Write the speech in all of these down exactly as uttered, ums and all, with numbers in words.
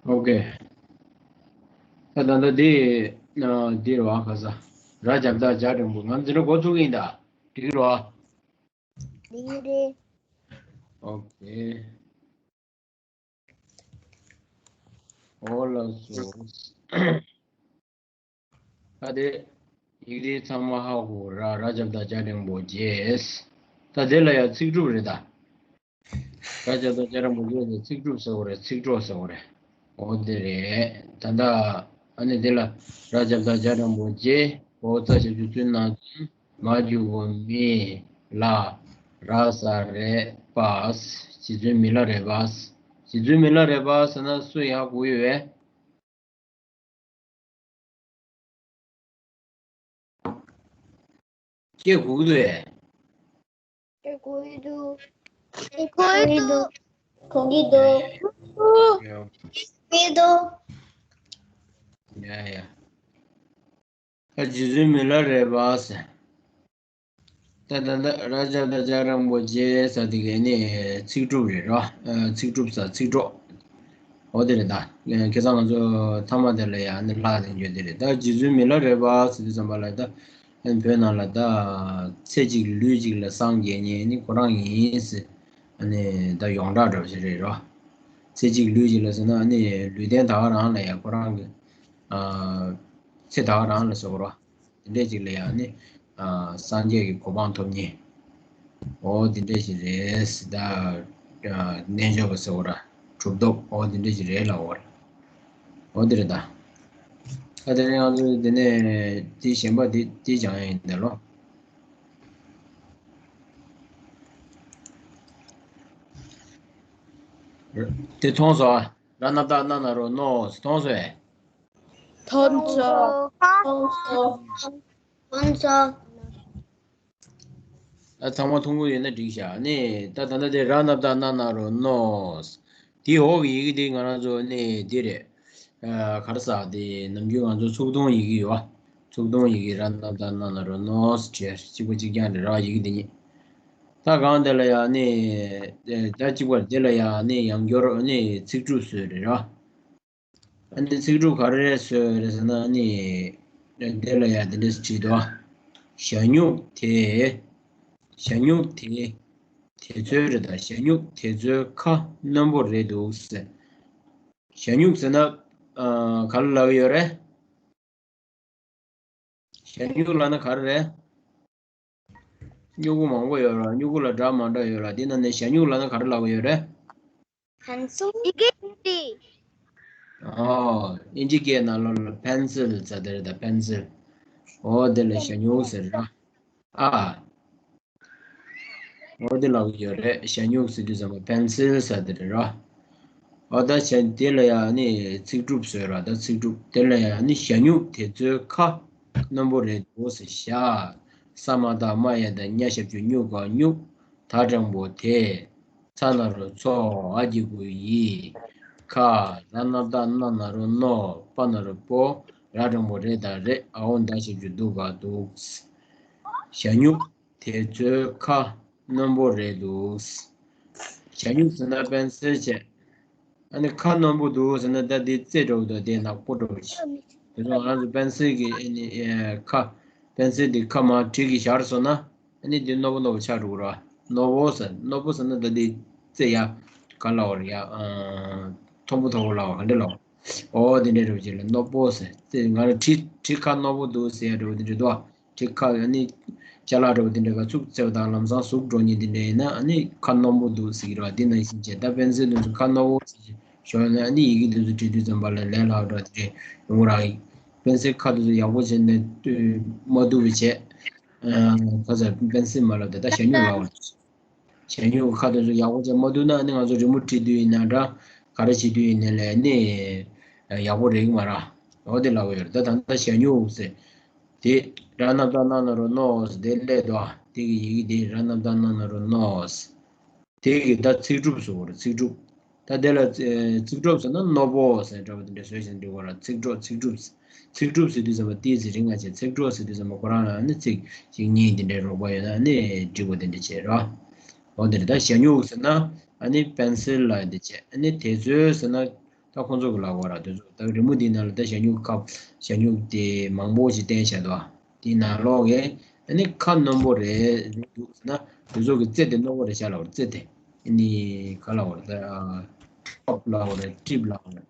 ཨོ་ཀེ། ད་ད་ལྟ་འདི་ཨ་འདི་རེད་བ། ཁ་ས་ར་ཞབས་བཏགས་རྒྱ་འགྲེང་བུ། ང་འཛིན་གྲྭ་འགོ་ཚུགས་ཀྱི་ཡིན་ད། འགྲིག་གི་རེད་བ། འགྲིག་གི་རེད། ཨོ་ཀེ། འོ་ལགས་སོ། ད་དེ་ཡིག་དེ་ཚང་མ་ཧ་གོ་ར། ར་ཞབས་བཏགས་རྒྱ་འགྲེང་བུ་རྗེས། ད་དེ་ལ་ཡང་ཚིག་གྲུབ་རེད་ད། ར་ཞབས་བཏགས་རྒྱ་འགྲེང་བུ་རྗེས་ནས་ཚིག་གྲུབ་ཟེར་བ་རེད། ཚིག་གྲོགས་ཟེར་བ་རེད། འོ་དེ་རེད། ད་ལྟ་ཨ་ནི་དེ་ལ་ར་ཞབས་བཏགས་རྒྱ་འགྲེང་བུ་རྗེས། འོ་ཙ་ཞབས་ཀྱུ་ཙུ་ན་ཙུན། མ་འཇུག་གུ་མི། ལ། ར་ས་རེ་པ། རྗེ་བཙུན་མི་ལ་རས་པ། རྗེ་བཙུན་མི་ལ་རས་པ་ཟེར་ན་སུ་ཡག་གོ་ཡོད་པས། སྐད་གོ་གི་འདུག་གས། སྐད་གོ་གི་འདུག་སྐད་གོ་གི་འདུག་གོ་གི་འདུག་ཡ་གོ་གི་འདུག་ཡ་ཡ། ད་རྗེ་བཙུན་མི་ལ་རས་པ་ཟེར། ད་ད་ད་ར་ཞབས་བཏགས་རྒྱ་འགྲེང་བུ་རྗེས་ཟེར་དེ་གས་ནི་ཚིག་གྲུབ་རེད་རོ། ཨ་ཚིག་གྲུབ་ཟེར་ཚིག་གྲོགས། འོ་དེ་རེད་ད། ཁ་སང་ང་ཚོ་མཐའ་མ་དེ་ལ་ཡང་ནི་ལྷག་ལྡན་འགྱུར་དེ་རེད། ད་རྗེ་བཙུན་མི་ལ་རས་པ་ཟེར་དུས་ཙམ་པ་ལ་ད་བོད་ནང་ལ་ད་ཚེ་གཅིག་ལུས་གཅིག་ལ་སངས་རྒྱས་མཁན་ནི་ཁོ་རང་ཡིན་ཟེར། ཨ་ནི་ད་ཡོངས་གྲགས་འདྲ་བོ་ཞིག་རེད་རོ། ཚེ་གཅིག་ལུས་གཅིག་ལ་ཟེར་ན་ཨ་ནི་ལུས་རྟེན་ད་ག་རང་ལ་ཡང་ཁོ་རང་གི་ཨ་ཚེ་ད་ག་རང་ལ་ཟེར་དགོས་རོ། དེ་འདྲས་ཅིག་ལ་ཡང་ནི་ཨ་སངས་རྒྱས་ཀྱི་གོ་འཕང་ཐོབ་མཁན། འོ་དེ་འདྲས་ཅིག་རེད་ཟེར། ད་ཨ་རྣལ་འབྱོར་པ་ཟེར་བ་ར། གྲུབ་ཐོབ། འོ་དེ་འདྲས་ཅིག་རེད་ལབ་པ་རེད། འོ་དེ་རེད་ད། ད་དེ་ནས་ང་ཚོ་དེ་ནས་དེ་གཞན་པ་དེ་དེ་སྦྱང་ཡ་ཡིན་ད་ལོ། དེ་མཐོང་སོང་ཨ། ར་ན་བཏགས་རྣ་ན་རོ་རྣོ་ཟེར་མཐོང་སོང་ཨེ། མཐོང་སོང་། མཐོང་སོང་། མཐོང་སོང་། ཨ་ཚང་མ་མཐོང་གི་ཡོད་ན་འགྲིག་ཤག་ཨ་ནི་ད་ད་ལྟ་དེ་ར་ན་བཏགས་རྣ་ན་རོ་རྣོ། དེའི་འོག་གི་ཡི་གེ་དེ་ང་རང་ཚོ་ནི་འདི་རེད། ཨ་ག་རེ་ཟེར། དེ་ནམ་རྒྱུན་ང་ཚོ་ཚིག་ཐུང་ཡི་གེ་ཡོད་པ། ཚིག་ཐུང་ཡི་གེ་ར་ན་བཏགས་རྣ་ན་རོ་རྣོ་ཟེར་བྲིས། གཅིག་པ་གཅིག་རྐྱང་རེད་ར། ཡི་གེ་འདི་གཉིས། ད་གང་དེ་ལ་ཡང་ནི་ད་གཅིག་པ་དེ་ལ་ཡང་ནི་ཡང་སྐྱར་ནི་ཚིག་གྲུབ་བཟོས་རེད་ར། ཨ་ནི་ཚིག་གྲུབ་ག་རེ་བཟོས་རེད་ཟེར་ན་ནི། དེ་ལ་ཡང་དེ་འདྲས་བྲིས་འདུག་ཞ་སྨྱུག་དེ། ཞ་སྨྱུག་དེ། དེ་ཚོའི་རེད་ད། ཞ་སྨྱུག་དེ་ཚོའི་ཁ་རྣོན་པོ་རེད་འདུག་ཟེར། ཞ་སྨྱུག་ཟེར་ན་ཨ་ག་ལ་ལབ་ཀྱི་ཡོད་རེད། ཞ་སྨྱུག་ལབ་ན་ག་རེ་རེད། སྨྱུ་གུ་མང་པོ་ཡོད་ར། སྨྱུ་གུ་ལ་སྒྲ་མ་འདྲ་ཡོད་ར། དེ་ནང་ནས་ཞ་སྨྱུག་ལབ་ན་ག་རེ་ལབ་ཀྱི་ཡོད་རེད། Pencil. ཨོ། ཨིན་ཇི་སྐད་ནང་ལོགས་ལ་པེན་སིལ་ཟེར་དེ་རེད་ད། པེན་སིལ། ཨོ་དེ་ལ་ཞ་སྨྱུག་ཟེར་ར། ཨ། ཨོ་དེ་ལབ་ཀྱི་ཡོད་རེད། ཞ་སྨྱུག་ཟེར་དུས་ཙམ་པ་པེན་སིལ་ཟེར་དེ་རེད་ར། ཨོ་ད་ཞ་དེ་ལ་ཡང་ནི་ཚིག་གྲུབ་བཟོས་ར། ད་ཚིག་གྲུབ་དེ་ལ་ཡང་ནི་ཞ་སྨྱུག་དེ་ཚོའི་ཁ་རྣོན་པོ་རེད་འདུག་ཟེར། ཞ། ས་མ་བཏགས་སྨ་ཡ་བཏགས་སྨྱ། ཞབས་ཀྱུ་སྨྱུ་ག་སྨྱུག་ད་འགྲེང་བུ་དེ། ཚ་ན་རོ་ཚོ། འ་གི་གུ་འི། ཁ། ར་ན་བཏགས་རྣ་ན་རོ་རྣོ། པ་ན་རོ་པོ། ར་འགྲེང་བུ་རེ་དང་རེད། འ་འོག་འདས་ཞབས་ཀྱུ་འདུ་ག་འདུག་ཞ་སྨྱུག་དེ་ཚོའི་ཁ་རྣོན་པོ་རེད་འདུག་ཞ་སྨྱུག་ཟེར་ན་པེན་སིལ་བྱས། ཨ་ནི་ཁ་རྣོན་པོ་འདུག་ཟེར་ན་ད་འདི་རྩེ་འདྲ་བོ་དང་དེ་ནག་པོ་འདྲ་བོ་ཞིག་དེ་ཚོ་ང་རང་ཚོ་པེན་སིལ་གྱི་ཨ་ནི་ཁ། པེན་སིལ་འདི་ཁ་མར་གྲི་གིས་བཞར་སོང་ན། ཨ་ནི་འདི་རྣོ་པོ་རྣོ་པོ་ཆགས་འགྲོ་གི་རེད། རྣོ་པོ་ཟེར། རྣོ་པོ་ཟེར་ན་ད་འདི་རྩེ་ཡ་ག་ལབ་པ་རེད། ཡ་ཨ་མཐོན་པོ་མཐོ་པོ་ལབ་པ་ག་འདྲ་ལབ་པ། ཨོ་དེ་འདྲ་འདྲ་བོ་ཅིག་ལ་རྣོ་པོ་ཟེར། རྩེ་ང་རང་གྲི་གྲི་ཁ་རྣོ་པོ་འདུག་ཟེར་ཡ་འདྲ་བོ་དེ་འདྲ་འདུག་ཨ། གྲི་ཁ་ཨ་ནི་ཅ་ལག་འདྲ་བོ་དེ་འདྲ་ག་ཚུགས་རྩེ་བ་དང་ལམ་སང་ཟུག་འགྲོ་མཁན་དེ་འདྲ་ཡིན་ན། ཨ་ནི་ཁ་རྣོན་པོ་འདུག་ཟེར་གྱི་རེད་པ། དེ་ནང་བཞིན་བྱས། ད་པེན་སིལ་དེ་ཚོ་ཁ་རྣོ་པོ་ཟེར་ཞོར་ནས་ཨ་ནི་ཡི་གེ་དེ་ཚོ་བྲིས་དུས་ཙམ་པ་ལ་ལས་སླ་པོ་འདྲ་དེ་འདྲ་ཡོང་གི་རེད། པེན་སིལ་ཁ་དེ་ཚོ་ཡག་པོ་བྱས་ནས་མ་བཏུབ་པ་བྱས། ཨ་ག་ཚོད་པེན་སིལ་མ་ལབ་དེ་ད་ཞ་སྨྱུག་ལབ་པ། ཞ་སྨྱུག་གི་ཁ་དེ་ཚོ་ཡག་པོ་བྱས་མ་བཏུབ་ན། ཨ་ནི་ང་ཚོ་རི་མོ་བྲིས་དུས་ཡིན་ན་འདྲ། ག་རེ་བྱེད་དུས་ཡིན་ནའི་ལས་ནི་ཡག་པོ་རེད་མ་རེད། འོ་དེ་ལབ་ཀྱི་ཡོད་རེད། ད་ད་ལྟ་ཞ་སྨྱུག་ཟེར། དེ་ར་ན་བཏགས་རྣ་ན་རོ་རྣོ་ཟེར་དེ་སླེབས་འདུག་ཨ། དེ་གི་ཡི་གེ་དེ་ར་ན་བཏགས་རྣ་ན་རོ་རྣོ་ཟེར། དེ་གི་ད་ཚིག་གྲུབ་བཟོ་དགོས་རེད། ཚིག་གྲུབ། ད་དེ་ལ་ཚིག་གྲུབ་ཟེར་ན་རྣོ་པོ་ཟེར་འདྲ་བོ་དེ་འདྲ་བཟོས་ཤིང་འགྲིག་གི་རེད། ཚིག་གྲོགས། ཚིག་གྲུབ། ཚིག་གྲུབ་ཟེར་དུས་ཙམ་པ་ཏི་ཟེར་རིང་ང་བྱས། ཚིག་གྲོགས་ཟེར་དུས་ཙམ་པ་ཁོ་རང་ལ་ནི་ཚིག་གཅིག་གཉིས་དེ་འདྲའི་རོགས་པ་ཡོད་ན་ནི་འགྲིག་པ་དེ་འདྲ་བྱས་རོ། འོ་དེ་རེད། ད་ཞ་སྨྱུག་ཟེར་ན་ཨ་ནི་པེན་སིལ་ལ་དེ་བྱས། ཨ་ནི་དེ་ཚོའི་ཟེར་ན། ད་ཁོང་ཚོ་གི་ལབ་དགོས་ར། དེ་ཚོ་ད་རི་མོ་འདི་ནང་ལ་ད་ཞྭ་སྨྱུག་ཁ། ཞྭ་སྨྱུག་དེ་མང་པོ་ཞིག་བསྟན་བཞག་འདུག་ཨ། དེའི་ནང་ལོགས་ཀྱི་ཨ་ནི་ཁ་རྣོན་པོ་རེད་འདུག་ཟེར་ན། དེ་ཚོ་གི་རྩེ་དེ་རྣོན་པོ་རེད་ཤག་ལབ་དགོས་རེད། རྩེ་དེ་ཨ་ནི་ག་ལབ་དགོས་རེད། ད་ཊོབ་ལབ་དགོས་རེད། ཊིབ་ལབ་དགོས་རེད།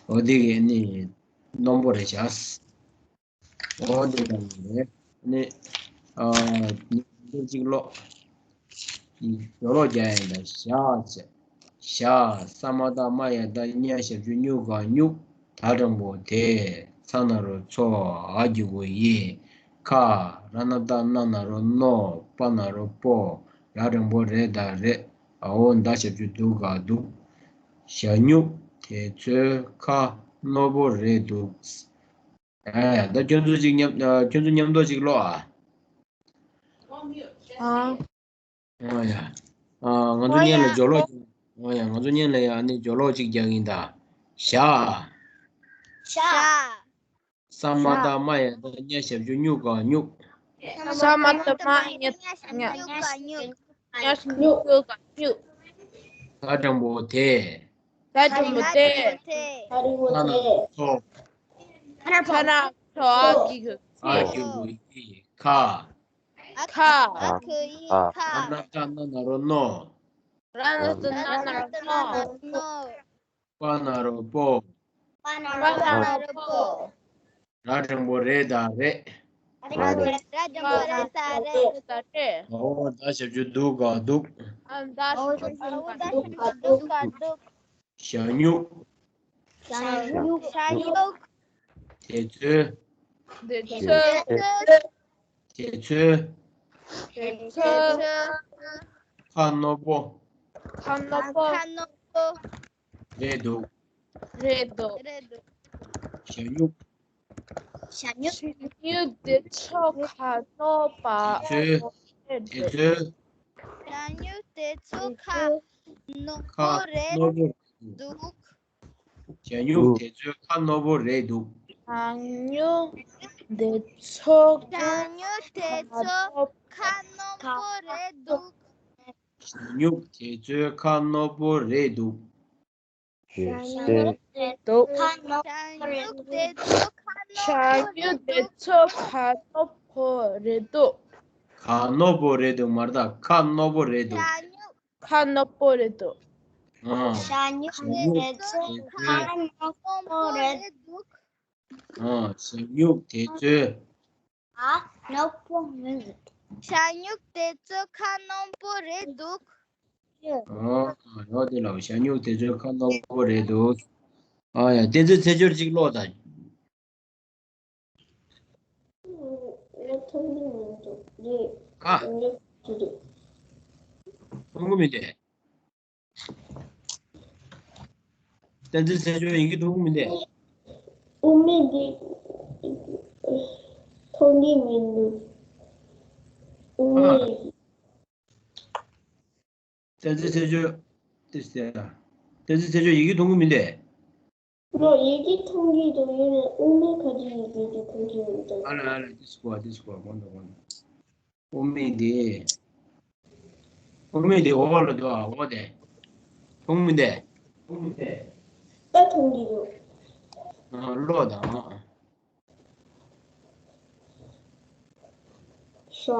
འོ་དེ་གི་ཨ་ནི་རྣོན་པོ་རེད་ཤག། འོ་དེ་ལྟ་བུ་རེད། ནི། ཨ། ཉིན་གཅིག་ཀློག་སྦྱོར་ཀློག་རྒྱག་ཡིན་ད། ཞ་བྱས། ཞ། ས་མ་བཏགས་སྨ་ཡ་བཏགས་སྙ་ཞབས་ཀྱུ་སྨྱུ་ག་སྨྱུག་ད་འགྲེང་བུ་དེ། ཚ་ན་རོ་ཚོ། འ་གི་གུ་འི། ཁ། ར་ན་བཏགས་རྣ་ན་རོ་རྣོ། པ་ན་རོ་པོ། ར་འགྲེང་བུ་རེ་ད་རེད། འའོ་ད་ཞབས་ཀྱུ་དུ་ག་དུག་ཞྭ་སྨྱུག་དེ་ཚོའི་ཁ་རྣོ་པོ་རེད་འདུག་ཡ་ཡ། ད་ཁྱོད་ཚོ་གཅིག་མཉམ། ཨ། ཁྱོད་ཚོ་མཉམ་དུ་གཅིག་ཀློག་ཨ། ཨ། ཨ་ཡ། ཨ། ང་ཚོ་ཨ་སྔོན་ལ་ཡ། སྦྱོར་ཀློག་ཨ་ཡ། ང་ཚོ་སྔོན་ལ་ཡ་ནི་སྦྱོར་ཀློག་གཅིག་རྒྱག་གི་ཡིན་ད། ཞ། ཞ། ས་མ་བཏགས་སྨ་ཡ་བཏགས་སྙ་ཞབས་ཀྱུ་སྨྱུ་ག་སྨྱུག་ས་མ་བཏགས་སྨ་ཡ་བཏགས་སྙ་ཞབས་ཀྱུ་སྨྱུ་ག་སྨྱུག་སྙ་ཞབས་ཀྱུ་སྨྱུ་ག་སྨྱུག་ད་འགྲེང་བུ་དེ། ད་འགྲེང་བུ་དེ། ད་འགྲེང་བུ་དེ། ཚ་ན་ཚོ། ཚ་ན་ཚོ། འ་གི་གུ་འ། གི་གུ་འི། ཁ། ཁ། འ་གི་གུ་འི། ཁ། ར་ན་བཏགས་རྣ་ན་རོ་རྣོ། ར་ན་བཏགས་རྣ་ན་རོ་རྣོ། པ་ན་རོ་པོ། པ་ན་རོ་པོ། ར་འགྲེང་བུ་རེ་ད་རེད། ར་འགྲེང་བུ་རེ་ད་རེད། འའོ་ད་ཞབས་ཀྱུ་དུ་ག་དུག་འའོ་ད་ཞབས་ཀྱུ་དུ་ག་དུག་ཞྭ་སྨྱུག་ཞྭ་སྨྱུག་ཞྭ་སྨྱུག་དེ་ཚོའི། དེ་ཚོའི། དེ་ཚོའི། དེ་ཚོའི། ཁ་རྣོ་པོ། ཁ་རྣོ་པོ། ཁ་རྣོ་པོ། རེད་འདུག་རེད་འདུག་རེད་འདུག་ཞྭ་སྨྱུག་ཞྭ་སྨྱུག་ཞྭ་སྨྱུག་དེ་ཚོ་ཁ་རྣོ་པོ་དེ་ཚོའི། རེད་དེ་འདུག་ཚོའི། ཞྭ་སྨྱུག་དེ་ཚོ་ཁ་རྣོ་པོ་ཁ་རེད་རྣོ་པོ་འདུག་ཞྭ་སྨྱུག་དེ་ཚོའི་ཁ་རྣོ་པོ་རེད་འདུག་ཞྭ་སྨྱུག་དེ་ཚོ་ཞྭ་སྨྱུག་དེ་ཚོ་ཁ་རྣོ་པོ་རེད་འདུག་ཞྭ་སྨྱུག་དེ་ཚོའི་ཁ་རྣོ་པོ་རེད་འདུག་ཞྭ་སྨྱུག་དེ་ཚོ་ཁ་རྣོ་པོ་རེད་འདུག་ཞྭ་སྨྱུག་དེ་ཚོ་ཁ་རྣོ་པོ་རེད་འདུག་ཁ་རྣོ་པོ་རེད་འདུག་མ་རེད་ད། ཁ་རྣོ་པོ་རེད་འདུག་ཞྭ་སྨྱུག་ཁ་རྣོ་པོ་རེད་འདུག་ཨ། ཞྭ་སྨྱུག་དེ་ཚོ་ཁ་རྣོ་པོ་རེད་འདུག་ཨ། ཞྭ་སྨྱུག་དེ་ཚོའི། ཨ། རྣོ་པོ་མི་འདུག་ཞྭ་སྨྱུག་དེ་ཚོ་ཁ་རྣོ་པོ་རེད་འདུག་ཨ། རོ་དེ་ལ་ཞྭ་སྨྱུག་དེ་ཚོའི་ཁ་རྣོ་པོ་རེད་འདུག་ཨ་ཡ། བསྟན་འཛིན་ཚེ་སྒྲོལ་གཅིག་ཀློག་དང་། ང་མཐོང་གི་མི་འདུག་ཨ། མཐོང་གི་མི་འདུག་བསྟན་འཛིན་ཚེ་སྒྲོལ་ཡི་གེ་མཐོང་གི་མི་འདུག་དབུ་མེད་འདི་མཐོང་གི་མི་འདུག་དབུ་མེད། བསྟན་འཛིན་ཚེ་སྒྲོལ། དེ་ཟེར། བསྟན་འཛིན་ཚེ་སྒྲོལ་ཡི་གེ་མཐོང་གི་མི་འདུག་ལོ། ཡི་གེ་མཐོང་གི་འདུག་ཡིན་ནའི་དབུ་མེད་ཁ་ཅིག་ཡི་གེ་དེ་མཐོང་གི་མི་འདུག་ཨ་ལ་ཨ་ལ། དེ་སུ་བ་དེ་སུ་བ། གོང་དུ་གོང་དུ། དབུ་མེད་དེ། དབུ་མེད་དེ་འོག་ལ་འདུག་ཨ། འོག་དེ། མཐོང་མི་འདུག་ད་མཐོང་གི་འདུག་ཨ། ཀློག་དང་། ཞྭ།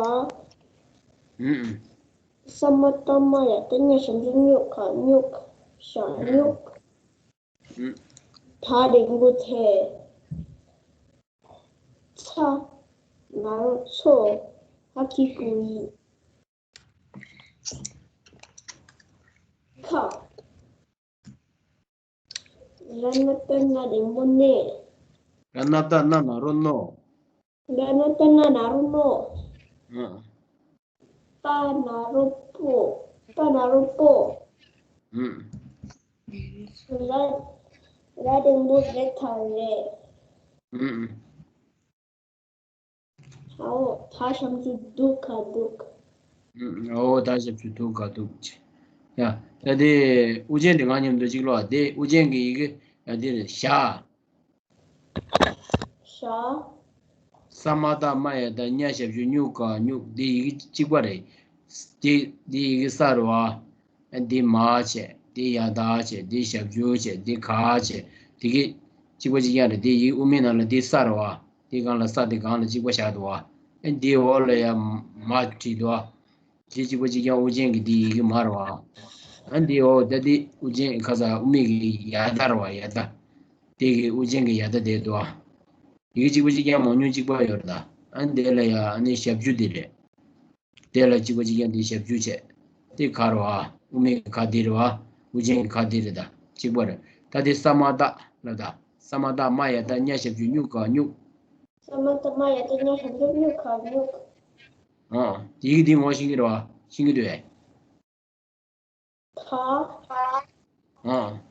ཨུམ། ས་མ་བཏགས་སྨ་ཡ་བཏགས་སྙ་ཞབས་ཀྱུ་སྨྱུ་ག་སྨྱུག་ཞྭ་སྨྱུག་ཨུམ། ད་འགྲེང་བུ་དེ། ཚ། ན་རོ་ཚོ། འ་གི་གུ་འི། ཁ། ར་ན་བཏགས་རྣ་འགྲེང་བུ་རྣོ། ར་ན་བཏགས་རྣ་ན་རོ་རྣོ། ར་ན་བཏགས་རྣ་ན་རོ་རྣོ། ཨ། པ་ན་རོ་པོ། པ་ན་རོ་པོ། ཨུམ། ར། ར་འགྲེང་བུ་རེ་ད་རེད། ཨུམ། འའོ་ད་ཞབས་ཀྱུ་དུ་ག་དུག་ཨུམ། འའོ་ད་ཞབས་ཀྱུ་དུ་ག་དུག་ཡ། ད་དེ་དབུ་ཅན་དེ་ང་མཉམ་དུ་གཅིག་ཀློག་དེ་དབུ་ཅན་གྱི་ཡི་གེ་ཡ་དེ་རེད། ཞྭ། ཞྭ། ས་མ་བཏགས་སྨ་ཡ་བཏགས་སྙ་ཞབས་ཀྱུ་སྨྱུ་ག་སྨྱུག་དེ་ཡི་གེ་གཅིག་པ་རེད། དེ་དེ་ཡི་གེ་ས་རེད་བ། དེ་མ་བྱས། འདི་ཡ་བཏགས་བྱས། འདི་ཞབས་ཀྱུ་བྱས། འདི་ག་བྱས། དེ་གི་གཅིག་པ་གཅིག་རྐྱང་རེད། འདི་ཡིག་དབུ་མའི་ནང་ལ་འདི་ས་རེད་བ། འདི་སྒང་ལ་ས། འདི་སྒང་ལ་གཅིག་པ་བཞག་འདུག་བ། ཨ་འདིའི་འོག་ལ་ཡ་མ་བྲིས་འདུག་བ། འདི་གཅིག་པ་གཅིག་རྐྱང་དབུ་ཅན་གྱི་འདི་ཡི་གེ་མ་རེད་བ། ཨ་འདི་འོག་ད་འདི་དབུ་ཅན་ཁ་ས་དབུ་མའི་གི་ཡ་བཏགས་རེད་བ། ཡ་བཏགས། འདི་གི་དབུ་ཅན་གྱི་ཡ་བཏགས་དེ་འདུག་བ། ཡི་གེ་གཅིག་པ་གཅིག་རྐྱང་མང་ཉུང་གཅིག་པ་ཡོད་རེད་ད། ཨ་འདི་ལ་ཡ་ཨ་ནི་ཞབས་ཀྱུ་འདི་རེད། དེ་ལ་གཅིག་པ་གཅིག་རྐྱང་འདི་ཞབས་ཀྱུ་བྱས། འདི་ག་རེད་བ། དབུ་མའི་ག་འདི་རེད་བ། དབུ་ཅན་གྱི་ག་འདི་རེད་ད། གཅིག་པ་རེད། ད་འདི་ས་མ་བཏགས་ལབ་ད། ས་མ་བཏགས་མ་ཡ་བཏགས་སྨྱ་ཞབས་ཀྱུ་སྨྱུ་ག་སྨྱུག་ས་མ་བཏགས་མ་ཡ་བཏགས་སྨྱ་ཞབས་ཀྱུ་སྨྱུ་ག་སྨྱུག་ཨ། ཡི་གེ་འདི་ངོ་ཤེས་ཀྱི་རེད་བ། ཤེས་ཀྱི་འདུག་ཨེ། ད། ཨ།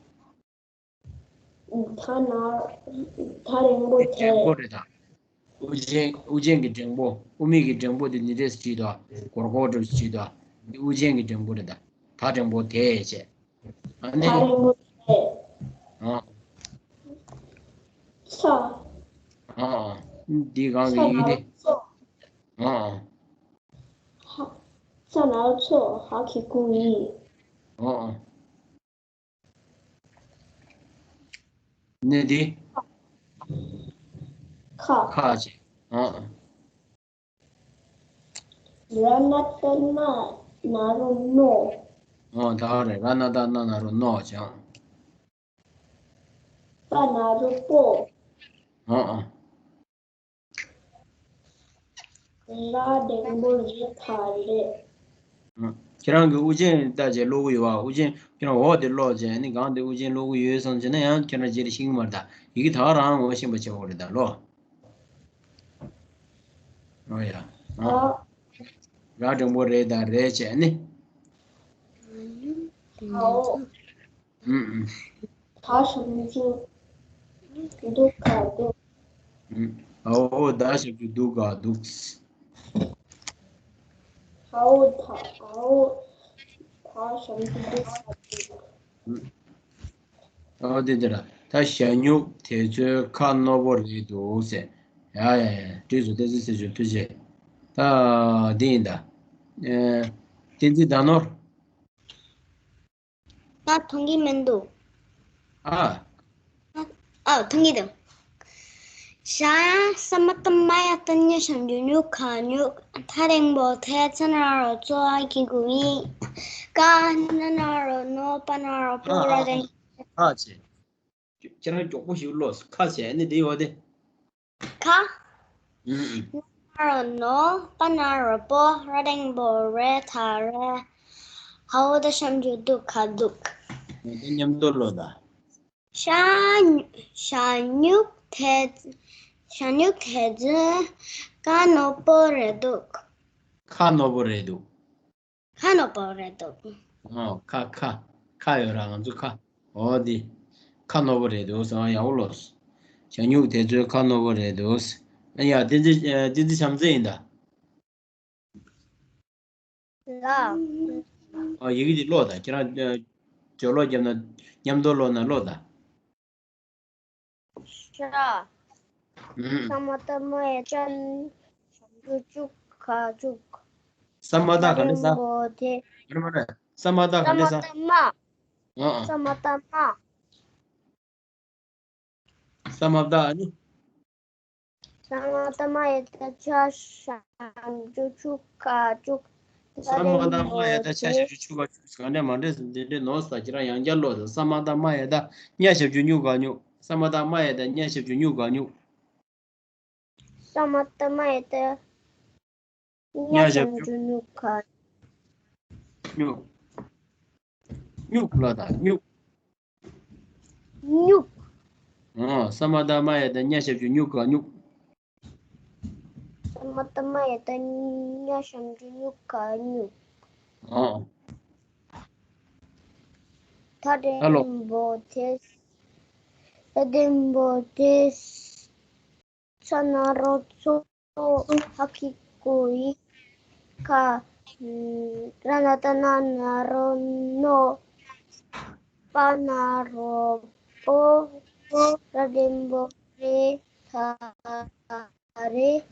ད་ན། ད་འགྲེང་པོ་དེ། འགྲེང་པོ་རེད་ད། དབུ་ཅན། དབུ་ཅན་གྱི་འགྲེང་པོ། དབུ་མའི་གི་འགྲེང་པོ་དེ་འདི་འདྲས་བྲིས་དང་། སྒོར་སྒོར་འདྲ་བྲིས་དང་། འདི་དབུ་ཅན་གྱི་འགྲེང་པོ་རེད་ད། ད་འགྲེང་པོ་དེ་བྱས། ཨ་ནི། ད་འགྲེང་པོ་དེ། ཨ། ཚ། ཨ། འདི་གང་གི་ཡི་གེ་དེ། ཚ། ཨ། ཧ། ཚ་ན་རོ་ཚོ། ཧ་གི་གུ་ཧི། ཨ། ཨ། ནི་འདི། ཁ། ཁ་བྱས། ཨ། ར་ན་བཏགས་རྣ་ན་རོ་རྣོ། ཨ་ད་རེད། ར་ན་བཏགས་རྣ་ན་རོ་རྣོ་བྱས། པ་ན་རོ་པོ། ཨ་ཨ། ར་འགྲེང་པོ་རེ་ད་རེད། ཨ། ཁྱེད་རང་གིས་དབུ་ཅན་བལྟས་བྱས་ཀློག་གི་ཡོད་པ། དབུ་ཅན་ཁྱེད་རང་འོག་དེ་ཀློག་བྱས་ནི་སྒང་དེ་དབུ་ཅན་ཀློག་གི་ཡོད་བསམ་བྱས་ན་ཡང་ཁྱེད་རང་རྗེས་ལ་ཤེས་ཀྱི་མ་རེད་ད། ཡི་གེ་ད་ག་རང་ངོ་ཤེས་པ་བྱེད་དགོས་རེད་ད་ལོ། ཨོ་ཡ། ཨ། ཨ། ར་འགྲེང་པོ་རེ་ད་རེད་བྱས་ནི། ཨོ། ཨུམ་ཨུམ། ད་ཞབས་ཀྱུ་དུ་ག་དུག་ཨུམ། ཨོ། ད་ཞབས་ཀྱུ་དུ་ག་དུག་ཨོ། ད། ཨོ། ད་ཞབས་ཀྱུ་དུ་ག་དུག་ཨུམ། ཨོ་དེ་དེ་ར། ད་ཞྭ་སྨྱུག་དེ་ཚོའི་ཁ་རྣོ་པོ་རེད་འདུག་ཟེར། ཡ་ཡ་ཡ། འགྲིག་སོང་། བསྟན་འཛིན་ཚེ་མཆོག་ཐུགས་རྗེ་ཆེ། ད་འདི་ཡིན་ད། ཨེ། བསྟན་འཛིན་ཟླ་ནོར། ད་མཐོང་གི་མི་འདུག་ཨ། ཨ། མཐོང་གི་འདུག་ཞྭ། ས་མ་བཏགས་སྨ་ཡ་བཏགས་སྨྱ་ཞབས་ཀྱུ་སྨྱུ་ག་སྨྱུག་ད་འགྲེང་པོ་དེ། ཚ་ན་རོ་ཚོ། འ་གི་གུ་འི། ཀ་ན་ན་རོ་ནོ། པ་ན་རོ་པོ། ཨ། ར་ཨ། འགྲེང་ཨ་བྱས། ཁྱེད་རང་མགྱོགས་པོ་ཞིག་ཀློགས། ཁ་བྱས་ནི་འདི་ཡོད་དེ། ཁ། ཨུམ་ཨུམ། ན་ན་རོ་ནོ། པ་ན་རོ་པོ། ར་འགྲེང་པོ་རེ་ད་རེད། འའོ་ད་ཞབས་ཀྱུ་དུ་ག་དུག་ད་མཉམ་དུ་ཀློགས་ད། ཞྭ། ཞྭ་སྨྱུག་དེ། ཞྭ་སྨྱུག་དེ་ཚོའི་ཁ་རྣོ་པོ་རེད་འདུག་ཁ་རྣོ་པོ་རེད་འདུག་ཁ་རྣོ་པོ་རེད་འདུག་ཨོ། ཁ། ཁ། ཁ་ཡོད་ར། ང་ཚོ་ཁ། ཨོ་དེ། ཁ་རྣོ་པོ་རེད་འདུག་ཟེར་བ་ཡག་པོ་ཀློགས། ཞྭ་སྨྱུག་དེ་ཚོའི་ཁ་རྣོ་པོ་རེད་འདུག་ཨ་ཡ། བསྟན་འཛིན། བསྟན་འཛིན་བྱམས་བརྩེ་ཡིན་ད། ལགས། ཨ། ཡི་གེ་འདི་ཀློགས་དང་། ཁྱེད་རང་། ཨ། སྦྱོར་ཀློག་བརྒྱབ་ན། མཉམ་དུ་ཀློག་ན་ཀློགས་དང་། ཤ། ཨུམ། ས་མ་བཏགས་སྨ་ཡ་བཏགས་སྨྱ་ཞབས་ཀྱུ་སྨྱུ་ག་སྨྱུག་ས་མ་བཏགས་ག་འདྲ་ས། ར་འགྲེང་པོ་དེ། མ་རེད་མ་རེད། ས་མ་བཏགས་ག་འདྲ་ས། ས་མ་བཏགས་སྨ། ཨ་ཨ། ས་མ་བཏགས་སྨ། ས་མ་བཏགས་ཨ་ནི། ས་མ་བཏགས་སྨ་ཡ་བཏགས་ཆ་ཞབས་ཀྱུ་ཆུ་ག་ཆུག་ས་མ་བཏགས་སྨ་ཡ་བཏགས་ཆ་ཞབས་ཀྱུ་ཆུ་ག་ཆུག་ག་འདྲ་མ་འདྲ་འདི་འདྲ་ནོར་ས། ཁྱེད་རང་ཡང་བསྐྱར་ཀློགས་དང་། ས་མ་བཏགས་སྨ་ཡ་བཏགས་སྨྱ་ཞབས་ཀྱུ་སྨྱུ་ག་སྨྱུག་ས་མ་བཏགས་སྨ་ཡ་བཏགས་སྨྱ་ཞབས་ཀྱུ་སྨྱུ་ག་སྨྱུག་ས་མ་བཏགས་སྨ་ཡ་བཏགས་སྨྱ་ཞབས་ཀྱུ་སྨྱུ་ག་སྨྱུག་སྨྱུག་ལ་དང་སྨྱུག་སྨྱུག་ཨོ། ས་མ་བཏགས་སྨ་ཡ་བཏགས་སྨྱ་ཞབས་ཀྱུ་སྨྱུ་ག་སྨྱུག་ས་མ་བཏགས་སྨ་ཡ་བཏགས་སྨྱ་ཞབས་ཀྱུ་སྨྱུ་ག་སྨྱུག་ཨོ། ད་འགྲེང་པོ་དེ། ད་འགྲེང་པོ་དེ། ཚ་ན་རོ་ཚོ། ཧ་གི་གུ་འི། ཁ། ར་ན་བཏགས་རྣ་ན་རོ་རྣོ། པ་ན་རོ་པོ། ར་འགྲེང་པོ་རེ་ད་རེད།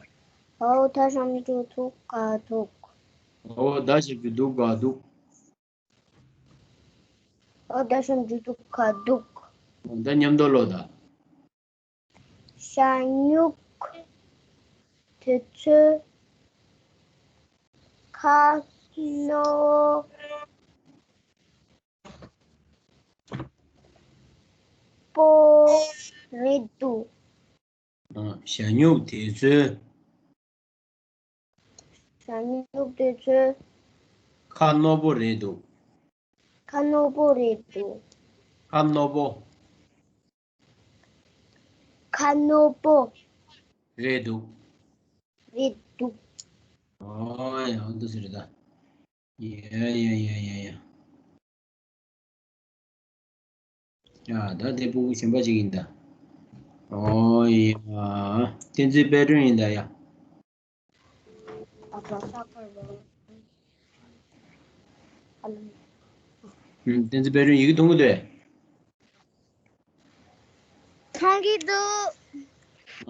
འའོ་ད་ཞབས་ཀྱུ་དུ་ག་དུག་ཨོ་ད་ཞབས་ཀྱུ་དུ་ག་དུག་ཨོ་ད་ཤམ་འཇུ་འདུག་ག་འདུག་ད་མཉམ་དུ་ཀློག་དང་། ཤ་སྨྱུག་དེ་ཚོས་ཁ་རྣོ་པོ་རེད་འདུག་ཨ། ཤ་སྨྱུག་དེ་ཚོས། ཤ་སྨྱུག་དེ་ཚོས། ཁ་རྣོ་པོ་རེད་འདུག་ཁ་རྣོ་པོ་རེད་འདུག་ཁ་རྣོ་པོ། ཁ་རྣོ་པོ། རེད་འདུག་རེད་འདུག་ཨོ་ཡ། འདུག་ཟེར་ད། ཡ་ཡ་ཡ་ཡ་ཡ། ཡ། ད་དེ་སྤུ་གུ་གཞན་པ་ཅིག་ཡིན་ད། ཨོ་ཡ། བསྟན་འཛིན་དཔལ་སྒྲོན་ཡིན་ད་ཡ། ཨ། བསྟན་འཛིན་དཔལ་སྒྲོན། ཡི་གེ་མཐོང་གི་འདུག་མཐོང་གི་འདུག་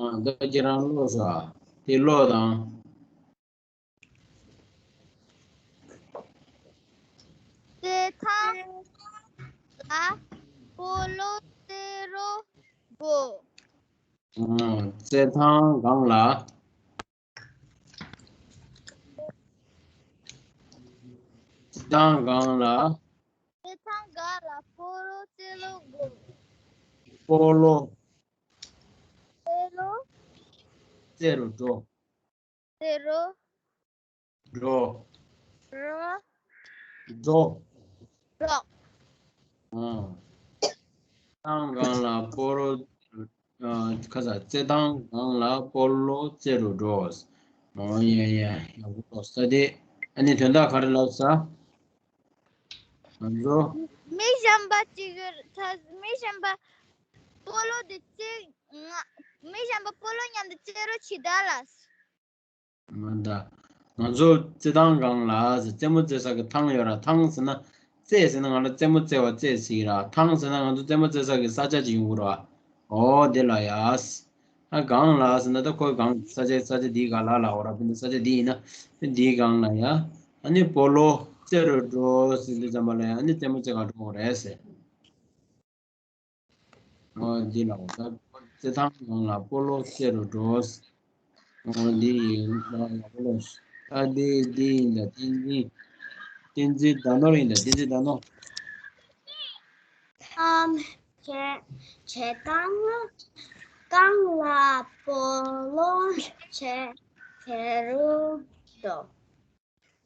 ཨ། ད་ཁྱེད་རང་ཀློག་ས། དེ་ཀློག་དང་། རྩེད་ཐང་ལ་སྤོ་ལོ་རྩེ་རུ་འགྲོ། ཨ། རྩེད་ཐང་སྒང་ལ། རྩེད་ཐང་སྒང་ལ། རྩེད་ཐང་སྒང་ལ་སྤོ་ལོ་རྩེ་རུ་འགྲོ། སྤོ་ལོ། རྩེ་རུ་འགྲོ། རྩེ་རུ། འགྲོ། རུ། འགྲོ། འགྲོ། ཨ། ཐང་སྒང་ལ་སྤོ་ལོ། ཨ། ཁ་ས། རྩེད་ཐང་སྒང་ལ་སྤོ་ལོ་རྩེ་རུ་འགྲོ། ཨོ་ཡ་ཡ། ཡག་པོ་ཀློག་ས་དེ། ཨ་ནི་དོན་དག་ག་རེ་ལབ་ས། ང་ཚོ། མི་གཞན་པ་ཅིག་ད་མི་གཞན་པ་སྤོ་ལོ་དེ་རྩེ། ང་། མི་གཞན་པ་སྤོ་ལོ་མཉམ་དུ་རྩེ་རོགས་བྱེད་ད་ལ། ང་ད། ང་ཚོ་རྩེད་ཐང་སྒང་ལ་རྩེད་མོ་རྩེ་ས་གི་ཐང་ཡོད་ར། ཐང་ཟེར་ན། རྩེ་ཟེར་ན་ང་ལ་རྩེད་མོ་རྩེ་བ་རྩེ་ཟེར་ར། ཐང་ཟེར་ན་ང་ཚོ་རྩེད་མོ་རྩེ་ས་གི་ས་ཆ་ཅིག་ཡོང་གི་ར། ཨོ་དེ་ལ་ཡ། ཨ། སྒང་ལ་ཟེར་ན་ད་ཁོའི་སྒང་ས་ཆ། ས་ཆ་འདིའི་སྒང་ལ་ལ་འོ་ར། བུ་འདི་ས་ཆ་འདི་ཡིན་ན་འདིའི་སྒང་ལ་ཡ། ཨ་ནི་སྤོ་ལོ་རྩེ་རུ་འགྲོ་ཟེར་དུས་ཙམ་པ་ལ་ཡ། ཨ་ནི་རྩེད་མོ་རྩེ་ག་འགྲོ་དགོས་རེད་ཟེར། ཨོ་འདི་ལ་འོ་ད་རྩེད་ཐང་སྒང་ལ་སྤོ་ལོ་རྩེ་རུ་འགྲོ། ཨོ་འདི་ཡིན་ལ་ཡ། སྤོ་ལོ། ད་འདི་འདི་ཡིན་ད། བསྟན་འཛིན། བསྟན་འཛིན་ཟླ་ནོར་ཡིན་ད། བསྟན་འཛིན་ཟླ་ནོར། ཨམ། རྩེད། རྩེད་ཐང་སྒང་ལ་སྤོ་ལོ་རྩེ། རྩེ་རུ་འགྲོ།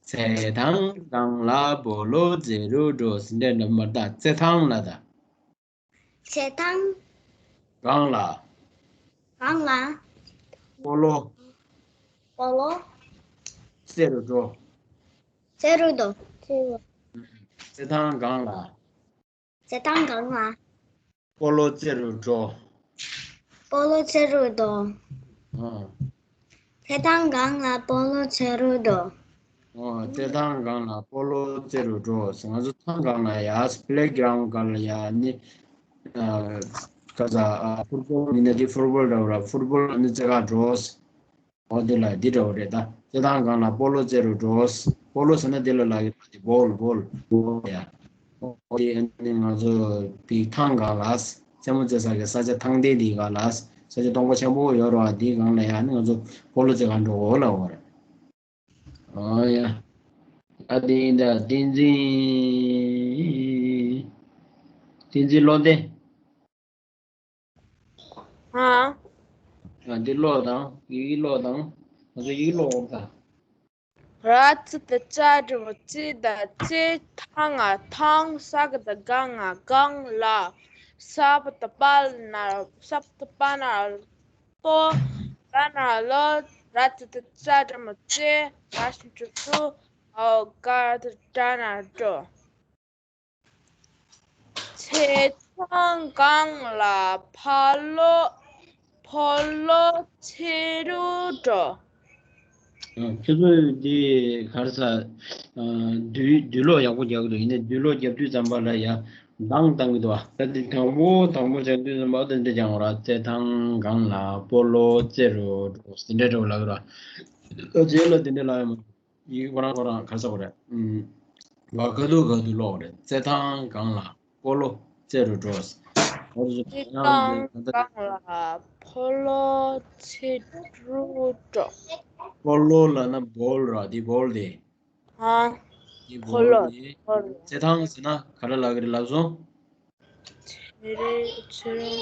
རྩེད་ཐང་སྒང་ལ་སྤོ་ལོ་རྩེ་རུ་འགྲོ་ཟེར་འདྲ་འདྲ་མ་རེད་ད། རྩེད་ཐང་ལ་ད། རྩེད་ཐང་སྒང་ལ། སྒང་ལ། སྤོ་ལོ། སྤོ་ལོ། རྩེ་རུ་འགྲོ། རྩེ་རུ་འགྲོ། རྩེ་རུ། རྩེད་ཐང་སྒང་ལ། རྩེད་ཐང་སྒང་ལ། སྤོ་ལོ་རྩེ་རུ་འགྲོ། སྤོ་ལོ་རྩེ་རུ་འགྲོ། ཨ། རྩེད་ཐང་སྒང་ལ་སྤོ་ལོ་རྩེ་རུ་འགྲོ། ཨོ། རྩེད་ཐང་སྒང་ལ་སྤོ་ལོ་རྩེ་རུ་འགྲོ། ང་ཚོ་ཐང་སྒང་ལ་ཡ། playground སྒང་ལ་ཡ་ནི། ཨ། ག་ས། ཨ། ཕུཊ་བོལ་ཡིན་ན་འདི་ཕུཊ་བོལ་འདྲ་བོ་ར། ཕུཊ་བོལ་ནི་རྩེ་ག་འགྲོ། ཨོ་དེ་ལ་འདི་འདྲ་བོ་རེད་ད། རྩེད་ཐང་སྒང་ལ་སྤོ་ལོ་རྩེ་རུ་འགྲོ། སྤོ་ལོ་ཟེར་ན་དེ་ལ་ལབ་ཀྱི་རེད། འདི་བོལ། བོལ། བོལ་ཡ། ཨོ་དེ་ནི་ང་ཚོ་བི་ཐང་སྒང་ལ་རྩེད་མོ་རྩེ་ས་གི་ས་ཆ་ཐང་སྟེང་འདི་སྒང་ལ། ས་ཆ་སྟོང་པ་ཆེན་པོ་ཡོད་རེད་བ། འདི་སྒང་ལ་ཡ་ནི་ང་ཚོ་སྤོ་ལོ་རྩེ་ག་འགྲོ་ལབ་པ་རེད། ཨོ་ཡ། ད་དེ་ཡིན་ད། བསྟན་འཛིན། བསྟན་འཛིན་བློ་ལྡན། ཧ། ཨ། འདི་ཀློག་དང་། ཡི་གེ་ཀློག་དང་། ང་ཚོ་ཡི་གེ་ཀློག་འོང་ད། ར་ཙ་ཏ་ཙ་སྦྲ་མོ་རྩེ་ད་རྩེ། ཐང་ང་ཐང་། ས་ག་བཏགས་སྒ་ང་སྒང་ལ། ས་པ་བཏགས་སྤ་ན། ས་པ་བཏགས་སྤ་ན་སྤོ། ལ་ན་ལོ། ར་ཙ་ཏ་ཙ་སྦྲ་མོ་རྩེ། ར་ཞབས་ཀྱུ་རུ། འོ། ག་ཏ་སྒྲ་ན་སྒྲོ། རྩེད་ཐང་སྒང་ལ་ཕ་ལོ། སྤོ་ལོ་རྩེ་རུ་འགྲོ། ཨ། ཁྱོད་ཚོས་འདི་ག་རེ་ཟ། ཨ། བསྡུས། བསྡུས་ཀློག་ཡག་པོ་རྒྱག་གི་འདུག་ཡིན་ནའི་བསྡུས་ཀློག་རྒྱབ་དུས་ཙམ་པ་ལ་ཡ་གདངས་བཏང་གི་འདུག་བ། ད་འདི་དང་པོ་དང་པོ་སྦྱང་དུས་ཙམ་པ་འོ་དེ་འདྲ་སྦྱང་དགོས་ར། རྩེད་ཐང་སྒང་ལ་སྤོ་ལོ་རྩེ་རུ་འགྲོ་ཟེར་དེ་འདྲ་འདྲ་བོ་ལབ་ཀྱི་ར། ཨ། རྗེས་ལ་དེ་འདྲ་ལབ་ཡ་མ། ཡིག་ཁོ་རང་ཁོ་རང་ག་རེ་ཟ་དགོས་རེད། ཨུམ། ག་ག་དུས་ག་དུས་ཀློག་དགོས་རེད། རྩེད་ཐང་སྒང་ལ། སྤོ་ལོ་རྩེ་རུ་འགྲོ། འོ་དེ་ཚོ་སྤྱིར་བཏང་གང་ལ་སྤོ་ལོ་རྩེ་རུ་འགྲོ། སྤོ་ལོ་ལབ་ན་བོལ་ར། འདི་བོལ་དེ། ཨ། འདི་སྤོ་ལོ་བོལ་དེ། སྤོ་ལོ། རྩེད་ཐང་ཟེར་ན་ག་རེ་ལབ་ཀྱི་རེད་ལབ་སོང་། ཚེ་རེ་ཚེ་རེ།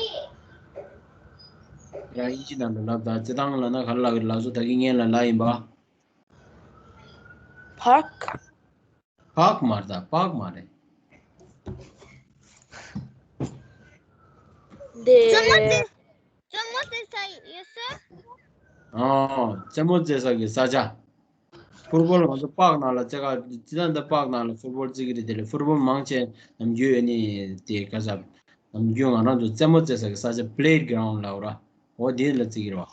རང་ཡིན་གཅིག་ནང་དུ་ལབ་དང་། རྩེད་ཐང་ལབ་ན་ག་རེ་ལབ་ཀྱི་རེད་ལབ་སོང་། ད་གིན་སྔོན་ལ་ལབ་ཡིན་པ། Park. Park མ་རེད་ད། Park མ་རེད། འདི། རྩེད་མོ་རྩེ་རྩེད་མོ་རྩེ་ས་ཡོད་ས། ཨོ། རྩེད་མོ་རྩེ་ས་གི་ས་ཆ། ཕུར་བོལ་ང་ཚོ་པཱརྐ་ནང་ལ་རྩེ་ག་རྩེད་ཐང་འདི། པཱརྐ་ནང་ལ་ཕུར་བོལ་རྩེ་གི་རེད། དེ་ལས་ཕུར་བོལ་མང་ཆེ་ནམ་རྒྱུན་ཨ་ནི་དེ་ག་ས། ནམ་རྒྱུན་ང་རང་ཚོ་རྩེད་མོ་རྩེ་ས་གི་ས་ཆ་པླེ་གྷི་རའུན་ཌི་ལབ་ར། འོ་དེ་ལ་རྩེ་གི་རེད་བ།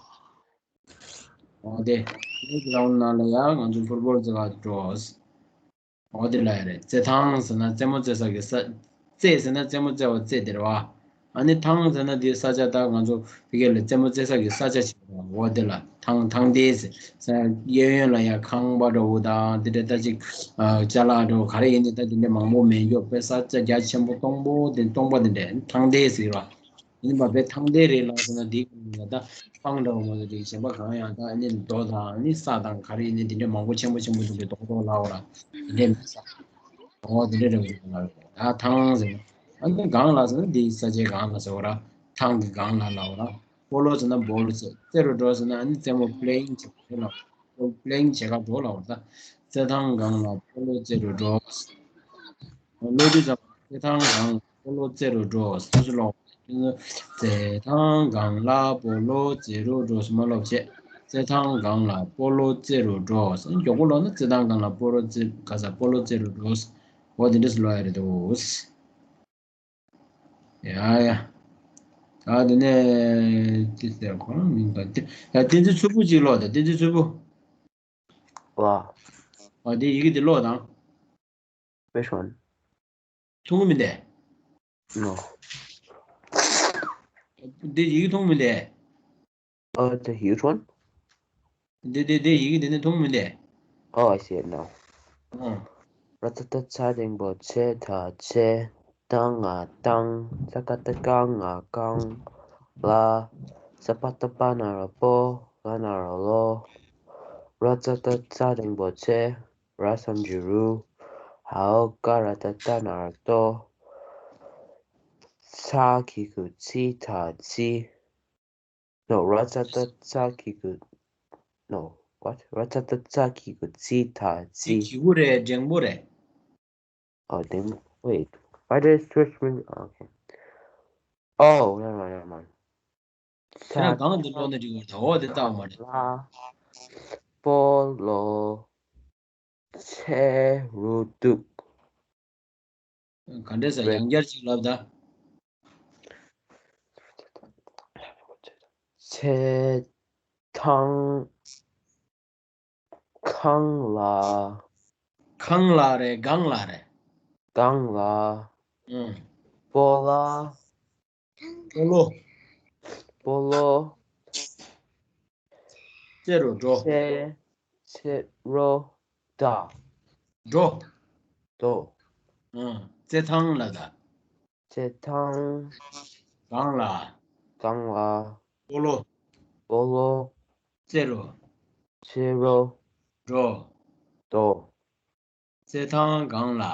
འོ་དེ་པླེ་གྷི་རའུན་ཌི་ནང་ལ་ཡང་ང་ཚོ་ཕུར་བོལ་རྩེ་ག་འགྲོ། འོ་དེ་ལ་ཡ་རེད། རྩེད་ཐང་ཟེར་ན་རྩེད་མོ་རྩེ་ས་གི་ས། རྩེད་ཟེར་ན་རྩེད་མོ་རྩེ་བ་རྩེད་དེ་རེད་བ། ཨ་ནི་ཐང་ཟེར་ན་དེའི་ས་ཆ། ད་ང་ཚོ་ཕ་གི་ལ་རྩེད་མོ་རྩེ་ས་གི་ས་ཆ་ཞིག་རེད་བ། འོ་དེ་ལ་ཐང་ཐང་སྟེང་ཟེར། ས་གཡས་གཡོན་ལ་ཡ་ཁང་པ་འདྲ་བོ་དང་དེ་འདྲ་ད་ཅིག་ཨ་ཅ་ལག་འདྲ་བོ་ག་རེ་ཡིན་ནའི་ད་དེ་འདྲ་མང་པོ་མེད་རྒྱུ། དཔེ་ས་ཆ་རྒྱ་ཆེན་པོ་སྟོང་པོ་དེ། སྟོང་པ་དེ་འདྲ་ཐང་སྟེང་ཟེར་བ། ཡིན་པ་བས་ཐང་སྟེང་རེད་ལབ་ཟེར་ན་དེའི་སྒང་ལ་ད་སྤང་འདྲ་བོ་མ་གཏོགས་ཅིག་གཞན་པ་གང་ཡང་། ད་ཨ་ནི་རྡོ་དང་ཨ་ནི་ས་དང་ག་རེ་ཡིན་ནའི་དེ་འདྲ་མང་པོ་ཆེན་པོ་ཆེན་པོ་དེ་འདྲ་རྡོག་རྡོག་ལབ་ར། དེ་འདྲ་མེད་ས། འོ་དེ་འདྲ་འདྲ་བོ་ཞིག་ལབ་རེད། ད་ཐང་ཟེར་ན། ཨ་ནི་སྒང་ལ་ཟེར་ན་དེའི་ས་ཆའི་སྒང་ལ་ཟེར་བ་ར། ཐང་གི་སྒང་ལ་ལབ་ར། སྤོ་ལོ་ཟེར་ན་བོལ་རྩེ། རྩེ་རུ་འགྲོ་ཟེར་ན་ཨ་ནི་རྩེད་མོ་པླེ་ཡིང་བྱེད་ག་འགྲོ་ལབ། པླེ་ཡིང་བྱེད་ག་འགྲོ་ལབ་ར། ད་རྩེད་ཐང་སྒང་ལ་སྤོ་ལོ་རྩེ་རུ་འགྲོ། ལོ་དུས་ཙམ། རྩེད་ཐང་སྒང་ལ་སྤོ་ལོ་རྩེ་རུ་འགྲོ། སོ་སོ་ལོག་རྩེད་ཐང་སྒང་ལ་སྤོ་ལོ་རྩེ་རུ་འགྲོ་ཟེར་མ་ལབ་བྱས། རྩེད་ཐང་སྒང་ལ་སྤོ་ལོ་རྩེ་རུ་འགྲོ། མགྱོགས་པོ་ལོག་ན་རྩེད་ཐང་སྒང་ལ་སྤོ་ལོ་རྩེ། ག་ས། སྤོ་ལོ་རྩེ་རུ་འགྲོ། འོ་དེ་འདྲ་ཟེར་ལབ་ཡ་རེད་འདུག། ཡ་ཡ། ད་དེ་ནས་དེ་ཟེར་ཁོ་རང་མིང་ག་དེ། ཡ་བསྟན་འཛིན་མཚུར་ཕུ་ཅིག་ཀློག་དང་། བསྟན་འཛིན་མཚུར་ཕུ། ལ། ཨ། དེ་ཡི་གེ་དེ་ཀློག་དང་། Which one? མཐོང་གི་མི་འདུག། No. འདི་ཡི་གེ་མཐོང་གི་མི་འདུག། Oh, the huge one? འདི་འདི་འདི་ཡི་གེ་འདི་ནི་མཐོང་གི་མི་འདུག། Oh, I see it now. ཨང་། ར་ཙ་ཏ་ཚ་འགྲེང་བུ་ཚེ། ད་ཚེ། ཏ་ང་ཏང་། ས་ཀ་བཏགས་སྐ་ང་སྐང་། ལ། ས་པ་བཏགས་སྤ་ན་རོ་སྤོ། ལ་ན་རོ་ལོ། ར་ཙ་ཏ་ཚ་འགྲེང་བུ་ཚེ། ར་གསུམ་འགྱུར་རུ། འ་འོག་ཀ་ར་བཏགས་སྟ་ན་རོ་སྟོ། ཚ་གི་གུ་ཚི། ད་ཚི། No, ར་ཙ་ཏ་ཚ་གི་གུ། No, what? ར་ཙ་ཏ་ཚ་གི་གུ་ཚི། ད་ཚི། གི་གུ་རེད། འགྲེང་བུ་རེད། Oh, then wait. Why did it switch me? Oh, okay. Oh, never mind, never mind. ཁྱེད་རང་གང་དུ་ཀློག་ན་འགྲིག་གི་རེད། འོ་དེ་ལྟ་བུ་མ་རེད། ལ། སྤོ་ལོ། ཚེ་རུ་འདུག། ག་འདྲས་ཟེར། རེད། ཡང་བསྐྱར་ཅིག་ལབ་དང་། ཚེ་ཐང་། ཁང་ལ། ཁང་ལ་རེད། སྒང་ལ་རེད། སྒང་ལ། ཨང་། སྤོ་ལ། སྤོ་ལོ། སྤོ་ལོ། རྩེ་རུ་འགྲོ། རྩེ། རྩེ་རུ་ད། འགྲོ། འགྲོ། ཨང་། རྩེད་ཐང་ལ་ད། རྩེད་ཐང་། སྒང་ལ། སྒང་ལ། སྤོ་ལོ། སྤོ་ལོ། རྩེ་རུ། རྩེ་རུ། འགྲོ། འགྲོ། རྩེད་ཐང་སྒང་ལ།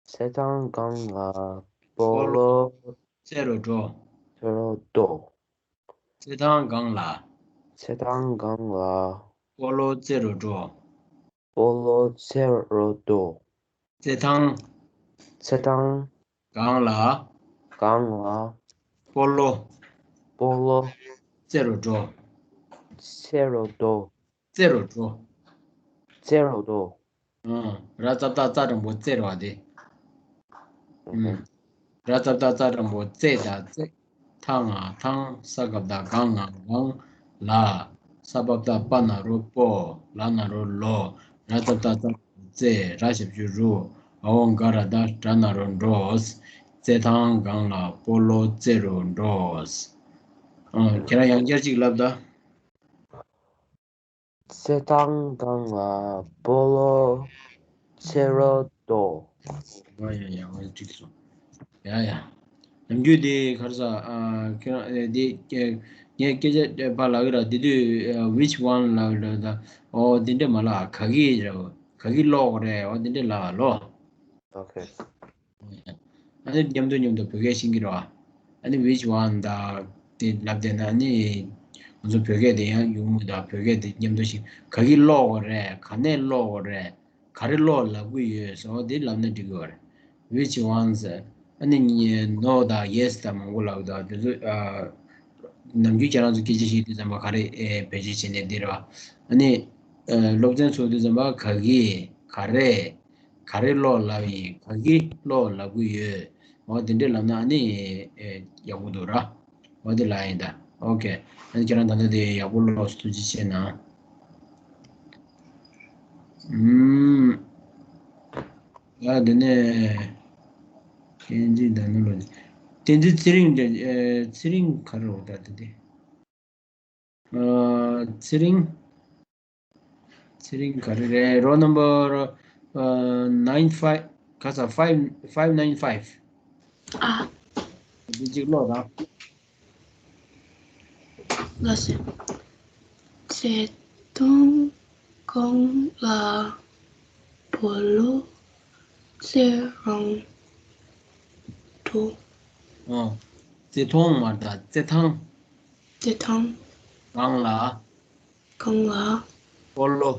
རྩེད་ཐང་སྒང་ལ། སྤོ་ལོ། རྩེ་རུ་འགྲོ། རྩེ་རུ་འགྲོ། རྩེད་ཐང་སྒང་ལ། རྩེད་ཐང་སྒང་ལ། སྤོ་ལོ་རྩེ་རུ་འགྲོ། སྤོ་ལོ་རྩེ་རུ་འགྲོ། རྩེད་ཐང་། རྩེད་ཐང་། སྒང་ལ། སྒང་ལ། སྤོ་ལོ། སྤོ་ལོ། རྩེ་རུ་འགྲོ། རྩེ་རུ་འགྲོ། རྩེ་རུ་འགྲོ། རྩེ་རུ་འགྲོ། ཨང་། ར་ཙ་བཏགས་རྩ་འགྲེང་བུ་རྩེ་རེད་བ་དེ། ཨང་། ཨང་། ར་ཙ་བཏགས་རྩ་འགྲེང་བུ་རྩེ་དང་རྩེ། ཐ་ང་ཐང་། ས་ཀ་བཏགས་སྐ་ང་སྐང་། ལ། ས་པ་བཏགས་སྤ་ན་རོ་སྤོ། ལ་ན་རོ་ལོ། ར་ཙ་བཏགས་རྩ་འགྲེང་བུ་རྩེ། ར་ཞབས་ཀྱུ་རུ། འ་འོག་འག་ར་བཏགས་འགྲ་ན་རོ་འགྲོ། རྩེད་ཐང་སྒང་ལ་སྤོ་ལོ་རྩེ་རུ་འགྲོ། ཨང་། ཁྱེད་རང་ཡང་བསྐྱར་ཅིག་ལབ་དང་། རྩེད་ཐང་སྒང་ལ་སྤོ་ལོ་རྩེ་རུ་འགྲོ། ཡ་ཡ་ཡ། འོ་འགྲིག་སོང་། ཡ་ཡ། ནམ་རྒྱུན་དེ་ག་རེ་ཟ། ཨ། ཁྱེད་རང་དེ་ངས་སྐད་ཆ་ཕར་ལབ་ཀྱི་ར། དེ་དུས་which one ལབ་ལབ་ད། ཨོ་དེ་འདྲ་མ་ལབ། ག་གི་རེད། ག་གི་ཀློག་རེད། ཨོ་དེ་འདྲ་ལབ་ལོ། Okay. ཨ་ནི་མཉམ་དུ་མཉམ་དུ་བོད་སྐད་ཤེས་ཀྱི་རེད་བ། ཨ་ནི་which one ད་དེ་ལབ་བསྡད་ན། ཨ་ནི་ང་ཚོ་བོད་སྐད་དེ་ཡང་ཡོང་མུས་ད། བོད་སྐད་དེ་མཉམ་དུ་ཤེས། ག་གི་ཀློག་རེད། ག་ནས་ཀློག་རེད། ག་རེ་ཀློག་ལབ་ཀྱི་ཡོད་ཟེར་བ་དེ་ལབ་ན་འགྲིག་གི་རེད། Which ones? ཨ་ནི་no དང་yes དང་མང་པོ་ལབ་དང་དེ་ཚོ། ཨ། ནམ་རྒྱུན་ཁྱེད་རང་ཚོ་སྐད་ཆ་བཤད་དུས་ཙམ་པ་ག་རེ་ཨེ་བེད་སྤྱོད་བྱེད་ནས་འདི་རེད་བ། ཨ་ནི་ཨ་སློབ་ཚན་ཚུགས་དུས་ཙམ་པ་ག་གི་ག་རེ་ག་རེ་ཀློག་ལབ་ཡིན། ག་གི་ཀློག་ལབ་ཀྱི་ཡོད། འོ་དེ་འདྲས་ལབ་ན་ཨ་ནི་ཨེ་ཡག་པོ་འདུག་ར། འོ་དེ་ལབ་ཡིན་ད། Okay. ཨ་ནི་ཁྱེད་རང་ད་ལྟ་དེ་ཡག་པོ་ཀློག་སོང་། ཐུགས་རྗེ་ཆེ་གནང་། ཨུམ། ཡ་དེ་ནས་བསྟན་འཛིན་ཟླ་ནོར་ལོ། བསྟན་འཛིན་ཚེ་རིང་དེ། ཨེ་ཚེ་རིང་ག་རེ་རེད་ད་དེ། ཨ་ཚེ་རིང་། ཚེ་རིང་ག་རེ་རེད། Roll number ཨ་nine five ག་ས། five five nine five། ཨ། འདི་གཅིག་ཀློག་དང་། ལགས་སོ། བརྩེ་དུང་གང་ལ་སྤོ་ལོ་རྩེ་རང་འགྲོ། ཨོ། བརྩེ་དུང་མ་རེད་ད། བརྩེ་ཐང་། བརྩེ་ཐང་། གང་ལ། གང་ལ། སྤོ་ལོ།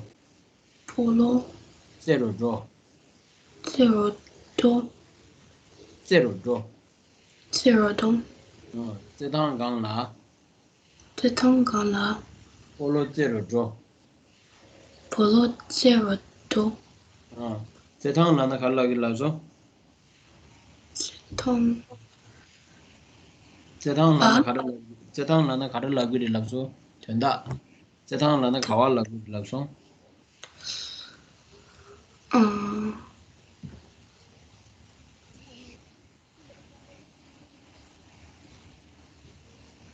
སྤོ་ལོ། རྩེ་རུ་འགྲོ། རྩེ་རུ་འགྲོ། རྩེ་རུ་འགྲོ། རྩེ་རུ་འགྲོ། ཨོ། བརྩེ་ཐང་གང་ལ། བརྩེ་ཐང་གང་ལ། སྤོ་ལོ་རྩེ་རུ་འགྲོ། སྤོ་ལོ་རྩེ་རུ་འགྲོ། ཨ། བརྩེ་ཐང་ལབ་ན་ག་རེ་ལབ་ཀྱི་ལབ་སོང་། བརྩེ་ཐང་། བརྩེ་ཐང་ལབ་ན་ག་རེ་ལབ། བརྩེ་ཐང་ལབ་ན་ག་རེ་ལབ་ཀྱི་རེད་ལབ་སོང་། དོན་དག་བརྩེ་ཐང་ལབ་ན་ག་བ་ལབ་ཀྱི་རེད་ལབ་སོང་། ཨ།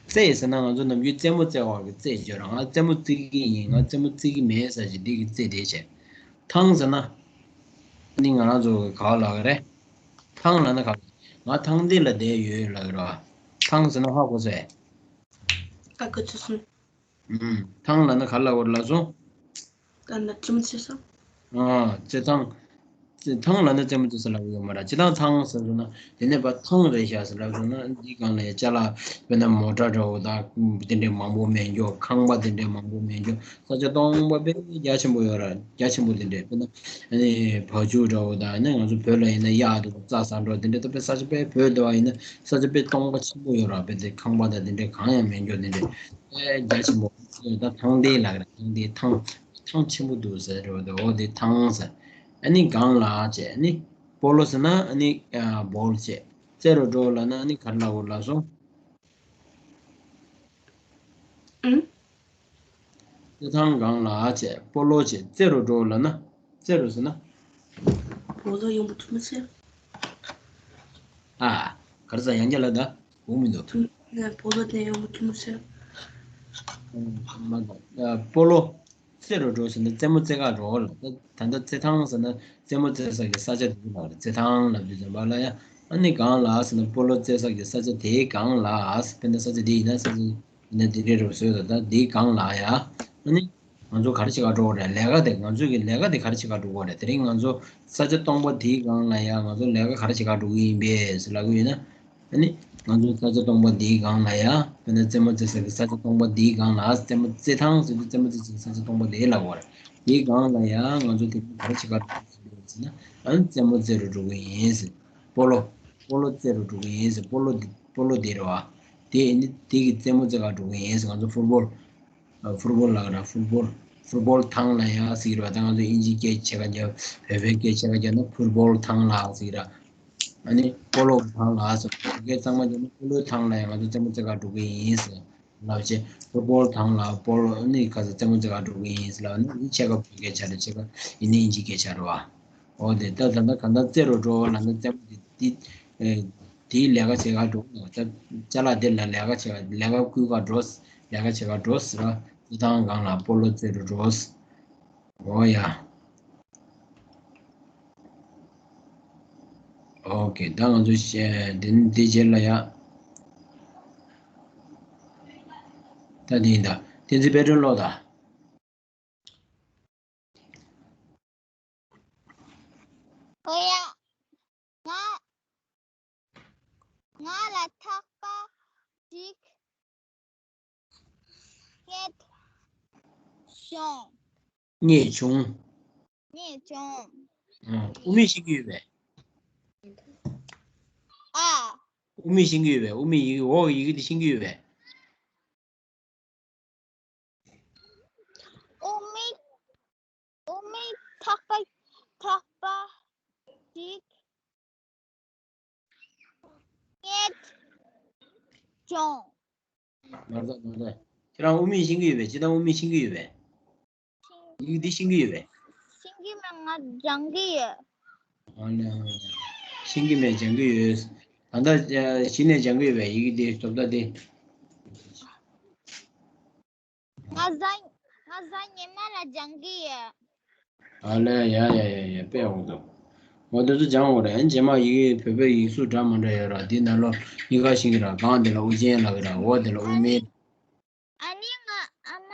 རྩེ་ཟེར་ན་ང་ཚོ་ནམ་རྒྱུན་རྩེད་མོ་རྩེ་བ་གི་རྩེ་བརྗོད་ར། ང་རྩེད་མོ་རྩེ་གི་ཡིན། ང་རྩེད་མོ་རྩེ་གི་མེད་ཟེར་གྱི་འདི་གི་རྩེ་དེ་བྱས། ཐང་ཟེར་ན་ནི་ང་རང་ཚོ་ག་བ་ལབ་ཀྱི་རེད། ཐང་ལབ་ན་ག། ང་ཐང་འདི་ལ་བསྡད་ཡོད་ལབ་ཀྱི་ར། ཐང་ཟེར་ན་ཧ་གོ་སོང་ངས། ཨ་ག་ཚོད་སོང་། ཨུམ། ཐང་ལབ་ན་ག་ལབ་དགོས་རེད་ལབ་སོང་། ད་ནི་རྩེད་མོ་རྩེ་ས། ཨ། རྩེད་ཐང་། རྩེད་ཐང་ལབ་ན་རྩེད་མོ་རྩེ་ས་ལབ་ཡོད་མ་རེད། སྤྱིར་བཏང་ཐང་ཟེར་སོང་ན་དེ་ནས་ཕར་ཐང་རེད་ཤག་ཟེར་ལབ་སོང་ན། འདི་སྒང་ལ་ཡ་ཅ་ལག་དཔེར་ན་མོ་ཊ་འདྲ་བོ་དང་དེ་འདྲའི་མང་པོ་མེད་འགྱོ། ཁང་པ་དེ་འདྲའི་མང་པོ་མེད་འགྱོ། ས་ཆ་སྟོང་པ་དཔེ་རྒྱ་ཆེན་པོ་ཡོད་ར། རྒྱ་ཆེན་པོ་དེ་འདྲའི། དཔེར་ན་ཨ་ནི་བ་ཕྱུགས་འདྲ་བོ་དང་། ཨ་ནི་ང་ཚོ་བོད་ལ་ཡིན་ན་གཡག་འདུག་རྩྭ་ཟ་འགྲོ་དེ་འདྲའི། ད་དཔེ་ས་ཆ་དཔེ་བོད་འདྲ་བ་ཡིན་ན་ས་ཆ་དཔེ་སྟོང་པ་ཆེན་པོ་ཡོད་ར། དཔེ་དེ་ཁང་པ་དང་དེ་འདྲའི་གང་ཡང་མེད་འགྱོ་དེ་འདྲའི། ཨེ་རྒྱ་ཆེན་པོ། ད་ཐང་རྡལ་ལབ་ཀྱི་རེད། ཐང་རྡལ། ཐང་། ཐང་ཆེན་པོ་འདུག་ཟེར་རེད་དོ། འོ་དེ་ཐང་ཟེར། ཨ་ནི་གང་ལ་བྱས། ཨ་ནི་སྤོ་ལོ་ཟེར་ན་ཨ་ནི་ཨ་བོལ་བྱས། རྩེ་རུ་འགྲོ་ལབ་ན་ཨ་ནི་ག་རེ་ལབ་དགོས་ལབ་སོང་། ཨང་། རྩེ་ཐང་གང་ལ་བྱས། སྤོ་ལོ་བྱས། རྩེ་རུ་འགྲོ་ལབ་ན། རྩེ་རུ་ཟེར་ན། སྤོ་ལོ་ཡོང་པོ་ཐུ་མ་ཟེར། ཨ། ག་རེ་ཟ། ཡང་བསྐྱར་ལབ་ད། འོང་མི་འདུག་ཐུ་ན་སྤོ་ལོ་དེ་ཡོང་པོ་ཐུ་མ་ཟེར། ཨ། མ་གཏོགས། ཨ། སྤོ་ལོ། རྩེ་རུ་འགྲོ་ཟེར་ན་རྩེད་མོ་རྩེ་ག་འགྲོ་ལ། ད་ད་ལྟ་རྩེ་ཐང་ཟེར་ན་རྩེད་མོ་རྩེ་ས་གི་ས་ཆ་དེ་ལ་རེད། རྩེ་ཐང་ལབ་དུས་ཙམ་པ་ལ་ཡ། ཨ་ནི་གང་ལ་ཟེར་ན་སྤོ་ལོ་རྩེ་ས་གི་ས་ཆ་དེའི་སྒང་ལ། དཔེར་ན་ས་ཆ་དེ་ཡིན་ན་ས་ཆ་ཡིན་ན་དེ་འདྲའི་རུ་བཟོས་ད། ད་དེའི་སྒང་ལ་ཡ། ཨ་ནི་ང་ཚོ་ག་རེ་བྱེད་ག་འགྲོ་དགོས་རེད། ལས་ཀ་དེ། ང་ཚོ་གི་ལས་ཀ་དེ་ག་རེ་བྱེད་ག་འགྲོ་དགོས་རེད། དེ་རིང་ང་ཚོ་ས་ཆ་སྟོང་པ་དེའི་སྒང་ལ་ཡ་ང་ཚོ་ལས་ཀ་ག་རེ་བྱེད་ག་འགྲོ་གི་ཡིན་པས་ཟེར་ལབ་གི་ཡོད་ན། ཨ་ནི་ང་ཚོ་ས་ཆ་སྟོང་པ་འདིའི་སྒང་ལ་ཡ། དཔེར་ན་རྩེད་མོ་རྩེ་ས་གི་ས་ཆ་སྟོང་པ་འདིའི་སྒང་ལ། རྩེད་མོ་རྩེ་ཐང་ཟེར་དུས་རྩེད་མོ་རྩེ་ས་གི་ས་ཆ་སྟོང་པ་དེ་ལ་བར། དེའི་སྒང་ལ་ཡ་ང་ཚོ་དེ་ག་རེ་བྱེད་ག་འགྲོ་གི་ཡིན་ཟེར་ན། ཨ་ནི་རྩེད་མོ་རྩེ་རུ་འགྲོ་གི་ཡིན་ཟེར། སྤོ་ལོ། སྤོ་ལོ་རྩེ་རུ་འགྲོ་གི་ཡིན་ཟེར། སྤོ་ལོ་འདི། སྤོ་ལོ་འདི་རེད་བ། དེ་ནི་དེ་གི་རྩེད་མོ་རྩེ་ག་འགྲོ་གི་ཡིན་ཟེར། ང་ཚོ་ཕུཊ་བོལ། ཨ། ཕུཊ་བོལ་ལབ་ར། ཕུཊ་བོལ། ཕུཊ་བོལ་ཐང་ལ་ཡ་ཟེར་གི་རེད་བ། ད་ང་ཚོ་དབྱིན་ཇིའི་སྐད་ཕྱེད་ཀ་རྒྱབ། བོད་པའི་སྐད་ཕྱེད་ཀ་རྒྱབ་ན་ཕུཊ་བོལ་ཐང་ལ་ཟེར་གི་ར། ཨ་ནི་སྤོ་ལོ་ཐང་ལ་ཟེར། བོད་སྐད་གཙང་མ་རྒྱབ་ན་སྤོ་ལོའི་ཐང་ལ་ཡ་ང་ཚོ་རྩེད་མོ་རྩེ་ག་འགྲོ་གི་ཡིན་ཟེར་ལབ་བྱས། ཕུཊ་བོལ་ཐང་ལ་སྤོ་ལོ། ཨ་ནི་ག་ས་རྩེད་མོ་རྩེ་ག་འགྲོ་གི་ཡིན་ཟེར་ལབ་ན། ཨ་ནི་ཕྱེད་ཀ་བོད་སྐད་ཆ་རེད། ཕྱེད་ཀ་ཡིན་ན་དབྱིན་ཇིའི་སྐད་ཆ་རེད་བ། འོ་དེ་ད་ད་ལྟ་གང་ལྟར་རྩེ་རུ་འགྲོ་ལབ་ན་རྩེད་མོ་དེ་དེ་ཨེ་དེའི་ལས་ཀ་བྱེད་ག་འགྲོ། ད་ཅ་ལག་དེ་ལ་ལས་ཀ་བྱེད་ག། ལས་ཀ་བསྐུལ་ག་འགྲོ། ལས་ཀ་བྱེད་ག་འགྲོ་ཟེར་ར། རྩེ་ཐང་སྒང་ལ་སྤོ་ལོ་རྩེ་རུ་འགྲོ། འོ་ཡ། ཨོ་ཁེ། ད་ང་ཚོ་བཤད་འདི་འདི་རྗེས་ལ་ཡ། ད་འདི་ཡིན་ད། བསྟན་འཛིན་དཔལ་སྒྲོན་ཀློག་ད། ཨོ་ཡ། ང་ང་ལ་ཐག་པ་ཞིག་རྙེད་བྱུང་། རྙེད་བྱུང་། རྙེད་བྱུང་། ཨང་། དབུ་མེད་ཤེས་ཀྱི་ཡོད་པས། ཨ། དབུ་མེད་ཤེས་ཀྱི་ཡོད་པས། དབུ་མེད་ཡི་གེ། འོག་གི་ཡི་གེ་དེ་ཤེས་ཀྱི་ཡོད་པས། དབུ་མེད། དབུ་མེད་ཐག་པ། ཐག་པ་ཞིག་རྙེད་བྱུང་། མ་རེད་མ་རེད། ཁྱེད་རང་དབུ་མེད་ཤེས་ཀྱི་ཡོད་པས། སྤྱིར་བཏང་དབུ་མེད་ཤེས་ཀྱི་ཡོད་པས། ཡི་གེ་འདི་ཤེས་ཀྱི་ཡོད་པས། ཤེས་ཀྱི་མེད། ང་སྦྱང་གི་ཡོད། ཨ་ལས། ཤེས་ཀྱི་མེད། སྦྱང་གི་ཡོད། ད་ལྟ་གཞི་ནས་སྦྱང་གི་ཡོད་པས། ཡི་གེ་འདི་རྫོགས་ད་དེ། ང་གཟའ་ང་གཟའ་ཉི་མ་ལ་སྦྱང་གི་ཡོད། ཨ་ལས། ཡ་ཡ་ཡ་ཡ། དཔེ་འོང་འདུག་འོ་དེ་ཚོ་སྦྱང་འོང་རེད། རྗེས་མ་ཡི་གེ་བོད་པའི་ཡིག་གཟུགས་འདྲ་མི་འདྲ་ཡོད་ར། འདི་ནང་ལོགས་གཉིས་ཀ་ཤེས་ཀྱི་ར། སྒང་འདི་ལ་དབུ་ཅན་ལབ་ཀྱི་ར། འོག་འདི་ལ་དབུ་མེད། ཨ་ནི་ང་ཨ་མ་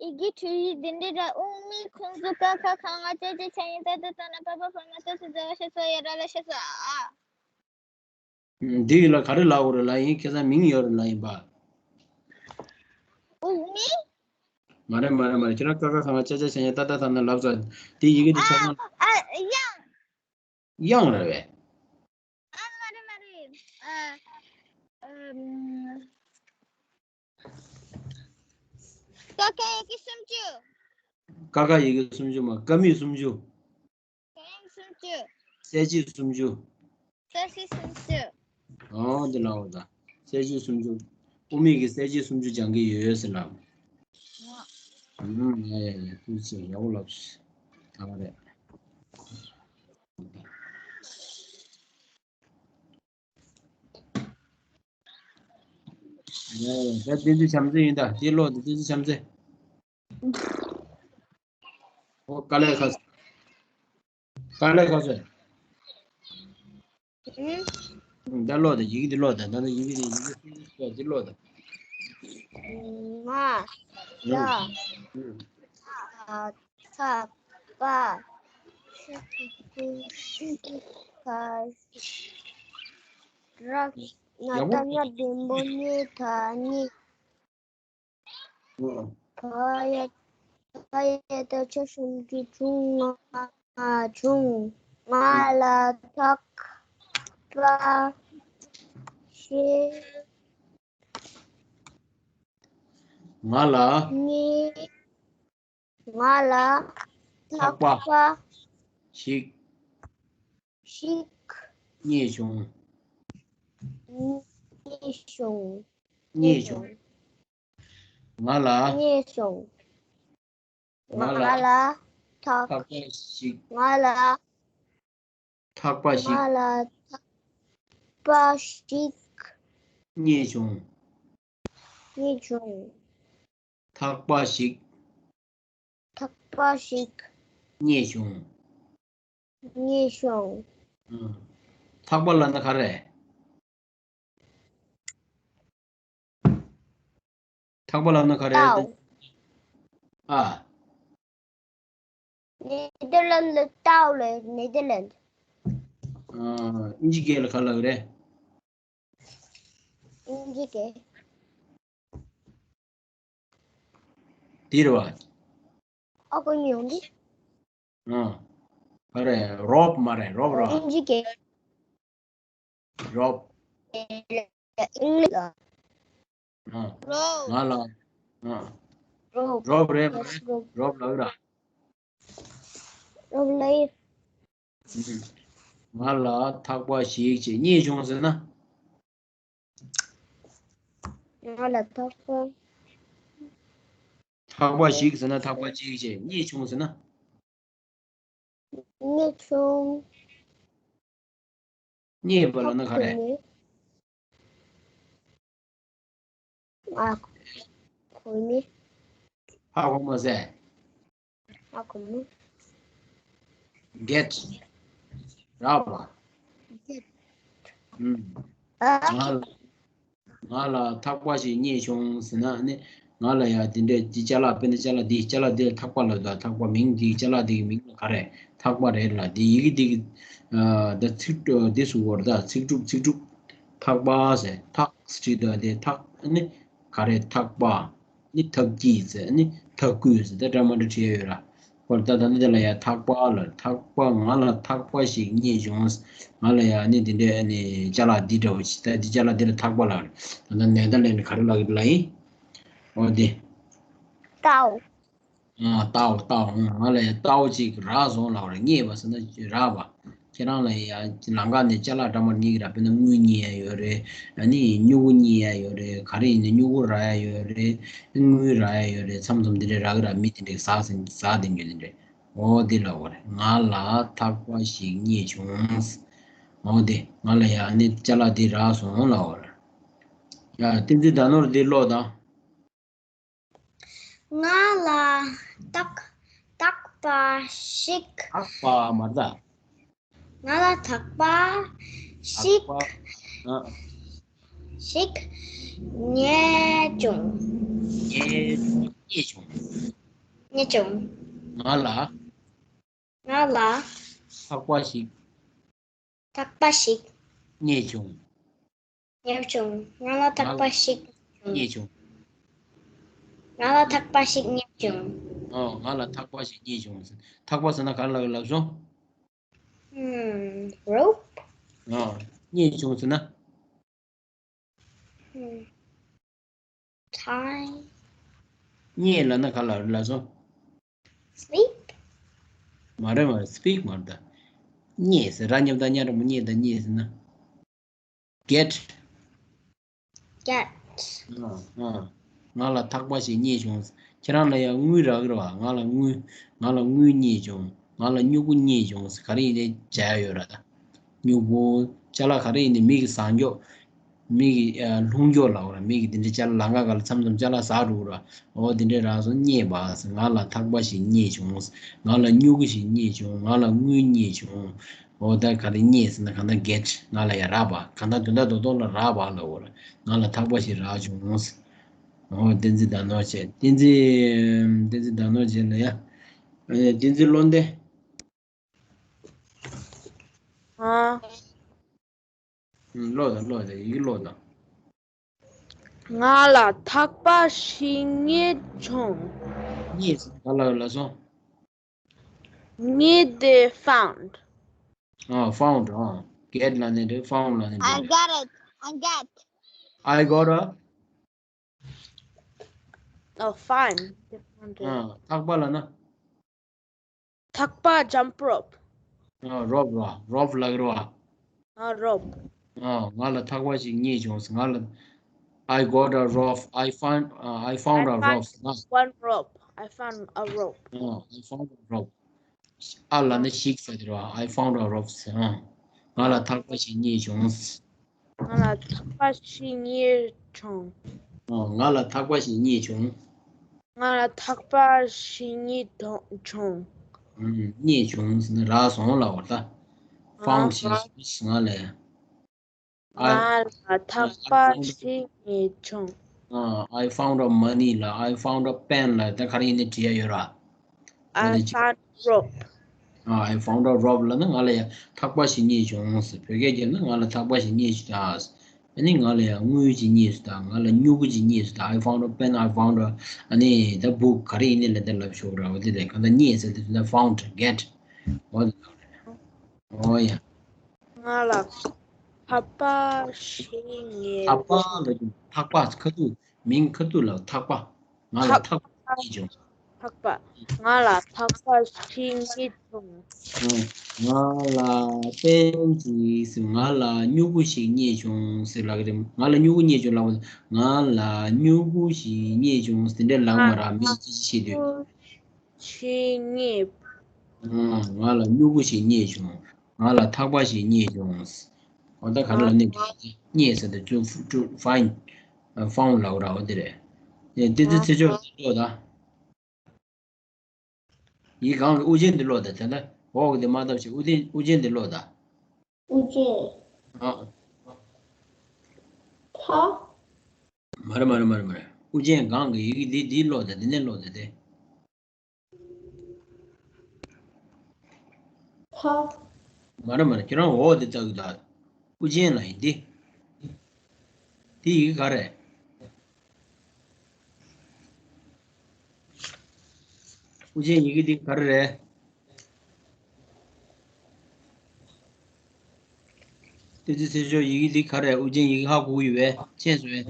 ཡི་གེ་འབྲི་ཡིག་འདི་འདྲ་ར། དབུ་མེད་ཁོང་ཚོ་ཀ་ཁ་ག་ང་ཅ་ཆ་ཉ་ཏ་ཏ་ད་ན་པ་པ་བ་མ་ཏ་ཚ་ཛ་ཝ་ཤ་ཚ་ཡ་ར་ལ་ཤ་ཚ་ཨ། འདི་ལ་ག་རེ་ལབ་དགོས་རེད་ལབ་ཡིན། ཁ་སང་མིང་ཡོད་རེད་ལབ་ཡིན་པ། དབུ་མེད། མ་རེད་མ་རེད་མ་རེད། ཁྱེད་རང་ཀ་ཁ་ག་ང་ཅ་ཆ་ཆ་ཉ་ཏ་ཏ་ད་ན་ལབ་ཚར། དེ་ཡི་གེ་དེ་ཆ་ཚང་། ཨ་ཨ་དབྱངས། དབྱངས་རེད་པས། ཨ་མ་རེད་མ་རེད། ཨ་ཨམ། ཀ་ཁ་ཡི་གེ་སུམ་ཅུ། ཀ་ཁ་ཡི་གེ་སུམ་ཅུ་མ། ཀ་མད་སུམ་ཅུ། ཀ་མད་སུམ་ཅུ། གསལ་བྱེད་སུམ་ཅུ། གསལ་བྱེད་སུམ་ཅུ། ཨོ་དེ་ལའོ་ད། གསལ་བྱེད་སུམ་ཅུ། དབུ་མེད་ཀྱི་གསལ་བྱེད་སུམ་ཅུ་སྦྱང་གི་ཡོད་ཟེར་ལབ། ཨ་ཡ་ཡ་ཡ། ཐུགས་རྗེ་ཆེ། ཡག་པོ་ལབ་སོང་། ད་ག་རེད། ཡ་ཡ། ད་བསྟན་འཛིན་བྱམས་བརྩེ་ཡིན་ད། དེ་ཀློག་དེ་བསྟན་འཛིན་བྱམས་བརྩེ། ཨོ་དཀའ་ལས་ཁག་སོང་། དཀའ་ལས་ཁག་སོང་། ཨུ། ད་ཀློག་དང་། ཡི་གེ་འདི་ཀློག་དང་། ད་ནི་ཡི་གེ་འདི། ཡི་གེ་འདི་ཀློག་དང་། ང་ལ་ཐག་པ་ཞིག་རག་ང་ད་ང་བདེ་མོ་ནས་ད་ནི། ཨ། ཕ་ཡ་ཕ་ཡ་ད་ཆ་སུམ་ཅུ་བྱུང་ང་བྱུང་། ང་ལ་ཐག་པ་ཞིག་ང་ལ། ངས་ང་ལ་ཐག་པ་ཞིག་ཞིག་རྙེད་བྱུང་། རྙེད་བྱུང་། རྙེད་བྱུང་། ང་ལ། རྙེད་བྱུང་། ང་ལ། ང་ལ་ཐག་ཐག་པ་ཞིག་ང་ལ། ཐག་པ་ཞིག་ང་ལ་ཐག་པ་ཞིག་རྙེད་བྱུང་། རྙེད་བྱུང་། ཐག་པ་ཞིག་ཐག་པ་ཞིག་རྙེད་བྱུང་། རྙེད་བྱུང་། ཨང་། ཐག་པ་ལབ་ན་ག་རེ། ཐག་པ་ལབ་ན་ག་རེ། ཏའོ། ཨ། ནེ་དར་ལན་ལ་ཏའོ་ལབ། ནེ་དར་ལན། ཨ། ཨིན་ཇི་སྐད་ལ་ག་ལབ་རེད། ཨིན་ཇི་སྐད། འདི་རེད་བ། ཨ་ཁུ་ཉོན་འདི། ཨ། ཨ་རེ། རོབ་མ་རེད། རོབ་ར། ཨིན་ཇི་སྐད། རོབ། ཨིན་ལ། ཨ། རོབ། ང་ལ། ཨ། རོབ། རོབ་རེད་མ་རེད། རོབ་ལབ་ར། རོབ་ལབ། ང་ལ་ཐག་པ་ཞིག་ཅེས་རྙེད་བྱུང་ཟེར་ན། ང་ལ་ཐག་པ། ཐག་པ་ཞིག་ཟེར་ན་ཐག་པ་གཅིག་ཅེས། རྙེད་བྱུང་ཟེར་ན། རྙེད་བྱུང་། རྙེད་པ་ལབ་ན་ག་རེ། ཨ་ཁུ་ནི། ཧ་གོ་མ་ཟེར། ཨ་ཁུ་ནི། གེཊ། རག་པ། གེཊ། ཨུམ། ང་ལ་ང་ལ་ཐག་པ་ཞིག་རྙེད་བྱུང་ཟེར་ན་ནི། ང་ལ་ཡ་དེ་འདྲའི་ཅ་ལག་དཔེར་ན་ཅ་ལག་འདི་ཅ་ལག་འདི་ལ་ཐག་པ་ལབ་ད། ཐག་པ་མིང་འདི་ཅ་ལག་འདི་གི་མིང་ལ་ག་རེ། ཐག་པ་རེད་ལ། འདི་ཡི་གེ་འདི་གི་ཨ་ད་ཚིག་འདི་སུ་བོར་ད་ཚིག་གྲུབ་ཚིག་གྲུབ། ཐག་པ་ཟེར་ཐག་སི་ཊི་ད་དེ་ཐག་ནི་ག་རེ་ཐག་པ། ནི་ཐབས་ཀྱིས་ཟེར་ནི་ཐབས་བཀོད་ཟེར་ད་འདྲ་མ་འདྲ་བྲིས་ཡོད་ར། ཧོར་ད་ད་ནི་དེ་ལ་ཡ་ཐག་པ་ལ་ཐག་པ་ང་ལ་ཐག་པ་ཞིག་རྙེད་བྱུང་། ང་ལ་ཡ་ནི་དེ་འདྲའི་ནི་ཅ་ལག་འདི་འདྲ་བོ་ཞིག་ད་འདི་ཅ་ལག་འདི་ལ་ཐག་པ་ལ། ད་ནི་ད་ལན་ག་རེ་ལ་ལ་ཡིན། ཨོ་དེ། ཏའོ། ཨ་ཏའོ་ཏའོ། ང་ལ་ཡ་ཏའོ་ཅིག་རག་སོང་ལབ་ར། རྙེད་པ་ཟེར་ན་རག་པ། ཁྱེད་རང་ལ་ཡ་ལམ་ཁ་ནས་ཅ་ལག་འདྲ་མ་རྙེད་ཀྱི་ར། དཔེར་ན་དངུལ་རྙེད་ཡ་ཡོད་རེད། ཨ་ནི་སྨྱུ་གུ་རྙེད་ཡ་ཡོད་རེད། ག་རེ་ཡིན་ནའི་སྨྱུ་གུ་རག་ཡ་ཡོད་རེད། དངུལ་རག་ཡ་ཡོད་རེད། མཚམས་མཚམས་དེ་འདྲའི་རག་གི་ར། མི་དེ་འདྲའི་ཟ་ཟིན་ཟ་དེ་འགྱོ་དེ་འདྲའི། འོ་དེ་ལ་འོ་རེད། ང་ལ་ཐག་པ་ཞིག་རྙེད་བྱུང་། འོ་དེ་ང་ལ་ཡ་ནི་ཅ་ལག་དེ་རག་སོང་ལབ་འོ་རེད། ཡ་བསྟན་འཛིན་ཟླ་ནོར་དེ་ཀློག་དང་། ང་ལ་ཐག་ཐག་པ་ཞིག་ཐག་པ་མ་རེད་ད། ང་ལ་ཐག་པ་ཞིག་ཐག་པ། ཨ། ཞིག་རྙེད་བྱུང་། རྙེད་རྙེད་བྱུང་། རྙེད་བྱུང་། ང་ལ། ང་ལ་ཐག་པ་ཞིག་ཐག་པ་ཞིག་རྙེད་བྱུང་། རྙེད་བྱུང་། ང་ལ་ཐག་པ་ཞིག་རྙེད་བྱུང་། ང་ལ་ཐག་པ་ཞིག་རྙེད་བྱུང་། ཨོ། ང་ལ་ཐག་པ་ཞིག་རྙེད་བྱུང་། ཐག་པ་ཟེར་ན་ག་རེ་ལབ་ཀྱི་ལབ་སོང་། ཨུམ། རོབ། ཨོ། རྙེད་བྱུང་ཟེར་ན། ཨུམ། ཊའི། རྙེད་ལབ་ན་ག་རེ་ལབ་སོང་། སི་པིག་མ་རེད་མ་རེད། སི་པིག་མ་རེད་ད། རྙེད་ཟེར་ར་མཉམ་དང་ཉ་འདྲ་མོ། རྙེད་དང་རྙེད་ཟེར་ན། གེཊ། གེཊ། ཨ་ཨ། ང་ལ་ཐག་པ་ཞིག་རྙེད་བྱུང་། ཁྱེད་རང་ལ་ཡང་དངུལ་རག་གི་རེད་བ། ང་ལ་དངུལ། ང་ལ་དངུལ་རྙེད་བྱུང་། ང་ལ་སྨྱུ་གུ་རྙེད་བྱུང་། ག་རེ་ཡིན་ནའི་བྱ་ཡ་ཡོད་ར་ད། སྨྱུ་གུ། ཅ་ལག་ག་རེ་ཡིན་ནའི་མི་གི་ཟ་རྒྱུ། མི་གི་ཨ་ལྷུང་རྒྱུ་ལབ་ར། མི་གི་དེ་འདྲའི་ཅ་ལག་ལམ་ཁ་སྒང་ལ་མཚམས་མཚམས་ཅ་ལག་ཟ་འགྲོ་གི་ར། འོ་དེ་འདྲའི་རག་སོང་། རྙེད་པ། ང་ལ་ཐག་པ་ཞིག་རྙེད་བྱུང་། ང་ལ་སྨྱུ་གུ་ཞིག་རྙེད་བྱུང་། ང་ལ་དངུལ་རྙེད་བྱུང་། འོ་ད་ག་རེ་རྙེད་ཟེར་ན་གང་ལྟར་གེཊ། ང་ལ་ཡ་རག་པ། གང་ལྟར་དོན་དག་རྡོག་རྡོག་ལ་རག་པ་ལབ་འོ་ར། ང་ལ་ཐག་པ་ཞིག་རག་བྱུང་། འོ་བསྟན་འཛིན་ཟླ་ནོར་བྱས། བསྟན་འཛིན། བསྟན་འཛིན་ཟླ་ནོར་བྱས་ལ་ཡ། ཨེ་བསྟན་འཛིན་བློ་ལྡན། ཨ། ཨུམ། ཀློག་དང་། ཀློག་དང་། ཡི་གེ་ཀློག་དང་། ང་ལ་ཐག་པ་ཞིག་རྙེད་བྱུང་། རྙེད་ཟེར་ག་ལ་ལབ་སོང་། རྙེད་དེ། ཕའུནཌ། ཨ། ཕའུནཌ། ཨ། གེཊ་ལབ་ནའི་འགྲིག། ཕའུནཌ་ལབ་ནའི་འགྲིག། I got it. I got it. I got a Oh, fine. ཨ། ཐག་པ་ལབ་ན། ཐག་པ། ཇམ་པ་རོབ། ཨ། རོབ་རོ། རོབ་ལབ་རོ། ཨ། རོབ། ཨ། ང་ལ་ཐག་པ་ཞིག་རྙེད་བྱུང་། ང་ལ། I got a rope. I found, uh, I found I a found rope. ང་། one rope. I found a rope. ཨ། I found a rope. ཨ་ལབ་ན་ཞིག་ཟེར་དེ་རེད་བ། I found a rope ཟེར། ཨ། ང་ལ་ཐག་པ་ཞིག་རྙེད་བྱུང་། ང་ལ་ཐག་པ་ཞིག་རྙེད་བྱུང་། ཨ། ང་ལ་ཐག་པ་ཞིག་རྙེད་བྱུང་། ང་ལ་ཐག་པ་ཞིག་རྙེད་བྱུང་། ཨ། རྙེད་བྱུང་ཟེར་ན་རག་སོང་ལབ་པ་རེད་ད། ཕའུནཌ་ཞིག་ང་ལ། ང་ལ་ཐག་པ་ཞིག་རྙེད་བྱུང་། ཨ། I found a money ལ། I found a pen ལ། ད་ག་རེ་ཡིན་ནའི་བྲིས་ཡ་ཡོད་ར། I found rope. ཨ། I found a rope ལབ་ན་ང་ལ་ཡ་ཐག་པ་ཞིག་རྙེད་བྱུང་ཟེར། བོད་སྐད་བརྗོད་ན་ང་ལ་ཐག་པ་ཞིག་རྙེད་བྱུང་ད། ཨ་ནི་ང་ལ་ཡ་དངུལ་ཅིག་རྙེད་སོང་ད། ང་ལ་སྨྱུ་གུ་ཅིག་རྙེད་སོང་ད། I found a pen. I found a ཨ་ནི་ད་བུག་ག་རེ་ཡིན་ནའི་ལབ་ད་ལབ་ཆོག་ར། འོ་དེ་རེད། གང་ལྟར་རྙེད་ཟེར་དུས་ད་found, get. འོ་དེ་རེད། འོ་ཡ། ང་ལ་ཐག་པ་ཞིག་རྙེད། ཐག་པ་ལབ་ཀྱི། ཐག་པ། ཁ་ཐུག་མིང་ཁ་ཐུག་ལ་ཐག་པ། ང་ལ་ཐག་པ་ཞིག་རྙེད་བྱུང་། ཐག་པ། ང་ལ་ཐག་པ་ཞིག་རྙེད་བྱུང་། ང་ལ་པེན་ཅིག་ང་ལ་སྨྱུ་གུ་ཞིག་རྙེད་བྱུང་ཟེར་ལབ་ཀྱི་རེད། ང་ལ་སྨྱུ་གུ་རྙེད་བྱུང་ལབ་པ། ང་ལ་སྨྱུ་གུ་ཞིག་རྙེད་བྱུང་ཟེར་དེ་འདྲ་ལབ་མ་རེད། མི་ཅི་ཞིག་བྱེད་དུས། ཞིག་རྙེད། ང་ལ་སྨྱུ་གུ་ཞིག་རྙེད་བྱུང་། ང་ལ་ཐག་པ་ཞིག་རྙེད་བྱུང་། འོ་ད་ག་རེ་ལབ་ནི། རྙེད་ཟེར་དུས་to, to find, found ལབ་ར། འོ་དེ་རེད། ཡ་བསྟན་འཛིན་ཚེ་མཆོག་ཀློག་དང་། ཡིག་གང་གི་དབུ་ཅན་འདི་ཀློག་དང་། དེ་ལྟ་འོག་གི་འདི་མ་བཏབ་ཅིག་དབུ་ཅན། དབུ་ཅན་འདི་ཀློག་དང་། དབུ་ཅན། ཨ། ཐ། མ་རེད་མ་རེད་མ་རེད་མ་རེད། དབུ་ཅན་གང་གི་ཡི་གེ་འདི་འདི་ཀློག་དེ་འདི་ནས་ཀློག་དེ་དེ། ཐ། མ་རེད་མ་རེད། ཁྱེད་རང་འོག་དེ་ལྟ་གི་ད། དབུ་ཅན་ལ་ཡིན་འདི། འདི་ཡི་གེ་ག་རེད། དབུ་ཅན་ཡི་གེ་འདི་ག་རེ་རེད། ཏི་ཙི་ཚེ་ཤོ་ཡི་གེ་འདི་ག་རེད། དབུ་ཅན་ཡི་གེ་ཧ་གོ་ཡོད་པས་མཁྱེན་སོང་ངས།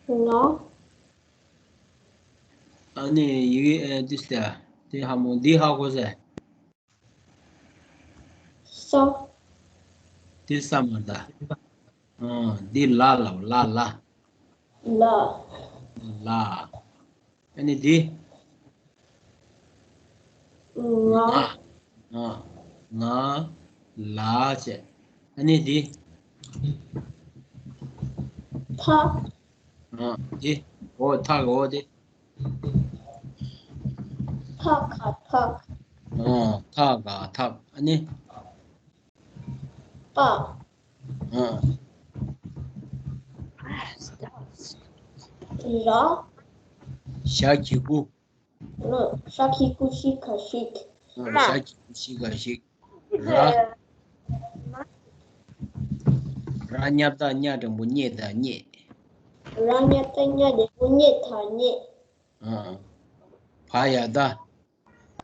ང་། ཨ་ནི་ཡི་གེ་ཨེ་ཏི་སྟེ་དེ་ཧ་མོ་འདི་ཧ་གོ་ཟེར། ས། འདི་ས་མ་ད། ཨ་འདི་ལ་ལ་ལ་ལ། ལ། ལ། ཨ་ནི་འདི། ང་། ང་། ང་། ལ་བྱས། ཨ་ནི་འདི། ཐ། ཨ་འདི། འོ་ཐག་འོ་འདི། ཐ་ག་ཐག་ཨ་ཐག་ག་ཐག་ཨ་ནི། པ། ཨ། ར། ཞ་གི་གུ། ཨ་ཞ་གི་གུ་ཞི་ག་ཞིག་ཨ་ཞ་གི་གུ་ཞི་ག་ཞིག་ར། ར་མཉམ་བཏགས་ཉ་འགྲེང་བུ་རྙེད་དང་རྙེད། ར་མཉམ་བཏགས་ཉ་འགྲེང་བུ་རྙེད་དང་རྙེད། ཨ། བ་ཡ་བཏགས།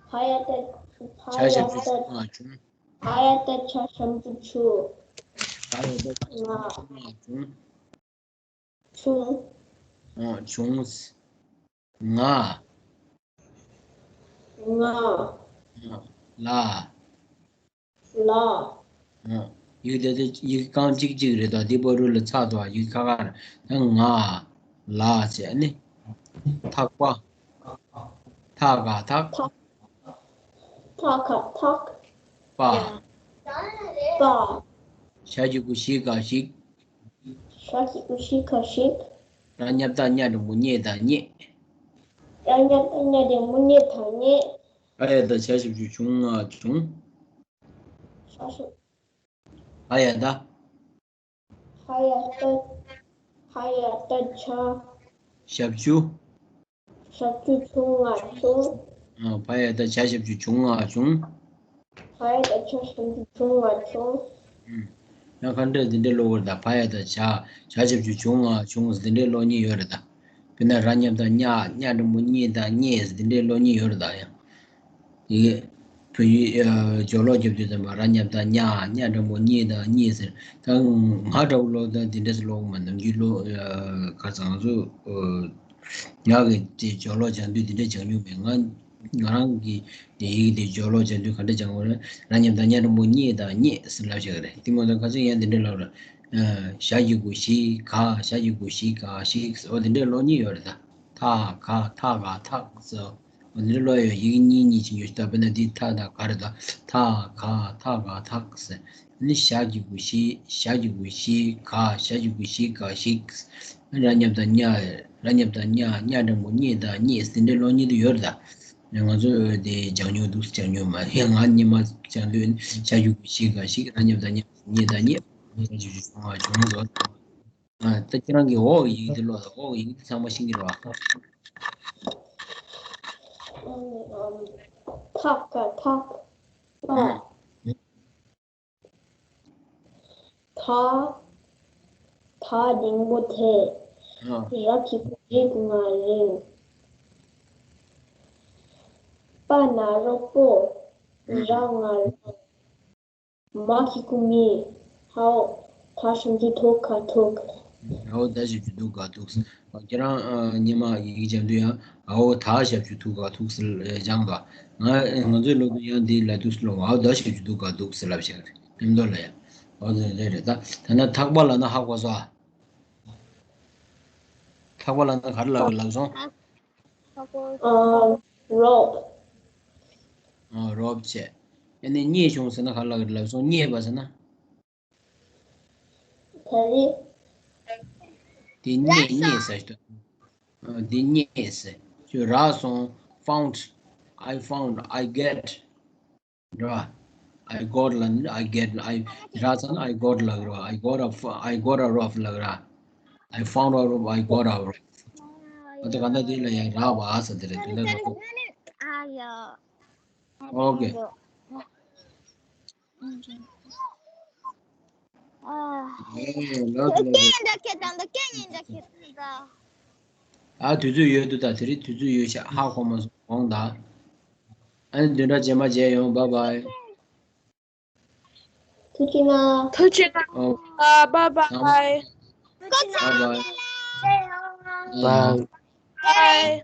བ་ཡ་བཏགས། བ་ཆ་ཡ་ཞབས་ཀྱུ་བཏགས། བྱུང་ང་བྱུང་། བ་ཡ་བཏགས་ཆ་ཞབས་ཀྱུ་བྱུ། བ་ཡ་བཏགས་ཆ་ང་། ཞབས་ཀྱུ་བྱུང་ང་བྱུང་། བྱུང་། ཨ་བྱུང་། ང་། ང་། ལ། ལ། ཡིག་དེ་དེ་ཡིག་རྐང་གཅིག་གཅིག་རེད་ད། འདི་བར་དུ་ལ་ཚགས་འདུག་ཡིག་ཁ་ཁ་རེད་ད། ང་། ལ་བྱས་ནི། ཐག་པ། ཐ་ག་ཐག་ཐ། ཐ་ག་ཐག་པ། པ། ཞ་གི་གུ་ཞི་ག་ཞིག་ཞ་གི་གུ་ཞི་ག་ཞིག་ར་མཉམ་བཏགས་ཉ་འགྲེང་བུ་རྙེད་དང་རྙེད། ར་མཉམ་བཏགས་ཉ་འགྲེང་བུ་རྙེད་དང་རྙེད། བ་ཡ་བཏགས་ཆ་ཞབས་ཀྱུ་བྱུང་ང་བྱུང་། ཆ་ཞབས། བ་ཡ་བཏགས། བ་ཡ་བཏགས། བ་ཡ་བཏགས་ཆ། ཞབས་ཀྱུ། ཞབས་ཀྱུ་བྱུང་ང་བྱུང་། ཨ། བ་ཡ་བཏགས་ཆ་ཞབས་ཀྱུ་བྱུང་ང་བྱུང་། བ་ཡ་བཏགས་ཆ་ཞབས་ཀྱུ་བྱུང་ང་བྱུང་། ཨུམ། ཡང་ཁ་འདྲ་འདི་འདྲ་ཀློག་དགོས་རེད་ད། བ་ཡ་བཏགས་ཆ། ཆ་ཞབས་ཀྱུ་བྱུང་ང་བྱུང་ཟེར་འདི་འདྲའི་ཀློག་མཁན་ཡོད་རེད་ད། དཔེར་ན་ར་མཉམ་བཏགས་རྙ། རྙ་འགྲེང་བུ་རྙེད་དང་རྙེད་ཟེར་འདི་འདྲའི་ཀློག་མཁན་ཡོད་རེད་ད། ཡང་། ཡི་གེ་བོད་ཡིག་ཨ་སྦྱོར་ཀློག་རྒྱབ་དུས་ཙམ་པ་ར་མཉམ་བཏགས་རྙ། རྙ་འགྲེང་བུ་རྙེད་དང་རྙེད་ཟེར། ད་ང་འདྲ་བོ་ཀློག་ད་འདི་འདྲ་ཟེར་ཀློག་མ། ནམ་རྒྱུན་ཀློག་ཨ་ཁ་སང་ཚོ་ཨ་ང་གི་དེ་སྦྱོར་ཀློག་སྦྱང་དུས་འདི་འདྲ་སྦྱང་མྱོང་མེད། ང་ང་རང་གི་དེ་ཡི་གེ་དེ་སྦྱོར་ཀློག་སྦྱང་དུས་ག་འདྲ་སྦྱང་དགོས་རེད། ར་མཉམ་བཏགས་རྙ་འགྲེང་བུ་རྙེད་དང་རྙེད་ཟེར་ལབ་བྱ་གི་རེད། དེ་མ་གཏོགས་ཁ་སང་ཡང་འདི་འདྲ་ལབ་རེད། ཨ་ཞ་གི་གུ་ཞི་ག་ཞ་གི་གུ་ཞི་ག་ཞིག་འོ་དེ་འདྲའི་ཀློག་མཁན་ཡོད་རེད་ད། ཐ་ག་ཐ་ག་ཐག་ཟེར། འོ་དེ་འདྲའི་ཀློག་ཡོད། ཡི་གེ་གཉིས་གཉིས་ཕྱིན་ཡོད་ཤི་ད། དཔེར་ན་འདི་ཐ་དང་ག་རེད་ད། ཐ་ག་ཐ་ག་ཐག་ཟེར། ཨ་ནི་ཞ་གི་གུ་ཞི། ཞ་གི་གུ་ཞི་ག་ཞ་གི་གུ་ཞི་ག་ཞིག་ར་མཉམ་བཏགས་རྙ། ར་མཉམ་བཏགས་རྙ། རྙ་འགྲེང་བུ་རྙེད་དང་རྙེད་ཟེར་དེ་འདྲའི་ཀློག་མཁན་དེ་ཡོད་རེད་ད། ང་ཚོ་དེ་སྦྱང་མྱོང་འདུག་སྦྱང་མྱོང་མ་རེད། ང་སྔོན་མ་སྦྱང་དུས་ཞ་གི་གུ་ཞི་ག་ཞིག་ར་མཉམ་བཏགས་རྙ། རྙེད་དང་རྙེད། ཞ་གི་གུ་བྱུང་ང་བྱུང་ཟེར། ཨ། ད་ཁྱེད་རང་གིས་འོག་གི་ཡི་གེ་དེ་ཀློག་དང་། འོག་གི་ཡི་གེ་དེ་ཚང་མ་ཤེས་ཀྱི་རེད་པ། ཐ་ག་ཐག་ཨ། ཐ། ཐ་འགྲེང་བུ་ཐེ། ཨ། ར་གི་གུ་རིག་ང་རིང་། པ་ན་རོ་པོ། ཨ། ར་ང་རང་། མ་གི་གུ་མི། འའོ་ད་ཞབས་ཀྱུ་ཐུ་ག་ཐུག་འའོ་ད་ཞབས་ཀྱུ་ཐུ་ག་ཐུག་ཁྱེད་རང་ཨ་སྔོན་མ་ཡི་གེ་སྦྱང་དུས་ཡང་འའོ་ད་ཞབས་ཀྱུ་ཐུ་ག་ཐུག་ཟེར་སྦྱངས་དང་། ང་ང་ཚོའི་སློབ་དུས་ཡང་འདི་ལ་དུས་སུ་ལོ་འའོ་ད་ཞབས་ཀྱུ་ཐུ་ག་ཐུག་ཟེར་ལབ་བྱས་མཉམ་དུ་ལ་ཡང་འའོ་ད་རེད་རེད་ད། ད་ན་ཐག་པ་ལབ་ན་ཧ་གོ་སོང་། ཐག་པ་ལབ་ན་ག་རེ་ལབ་ལབ་སོང་། ཨ། རོབ། ཨ། རོབ་བྱས། ཨ་ནི་རྙེད་བྱུང་ཟེར་ན་ག་རེ་ལབ་ལབ་སོང་། རྙེད་པ་ཟེར་ན། ག་རེ། དེ་རྙེད་རྙེད་ཟེར་ཞིག་ད། ཨ། དེ་རྙེད་ཟེར་ཞིག་རག་སོང་། found། I found, I get. འགྲོ་བ། I got ལ་ནི་I get I རག་ཚར་ན་I got ལབ་ར། I got a I got a rough ལབ་ར། I found a rough. I got a rough. ཨ་ད་ག་ད་དེ་ལ་ཡང་རག་པ་ཨ་ས་དེ་རེད་དེ་ལ་རག་པ། Okay. ཨ་དུས་ཚོད་ཡོད་དུ་ད་དེ་རིང་དུས་ཚོད་ཡོད་ཤག་ཧ་གོ་མ་སོང་དགོངས་དག་ཨ་ནི་བདུན་ཕྲག་རྗེས་མ་མཇལ་ཡོང་། Bye bye. ཐུགས་རྗེ་གནང་། ཐུགས་རྗེ་གནང་། ཨོ། ཨ། bye bye. Bye bye. Bye. Bye.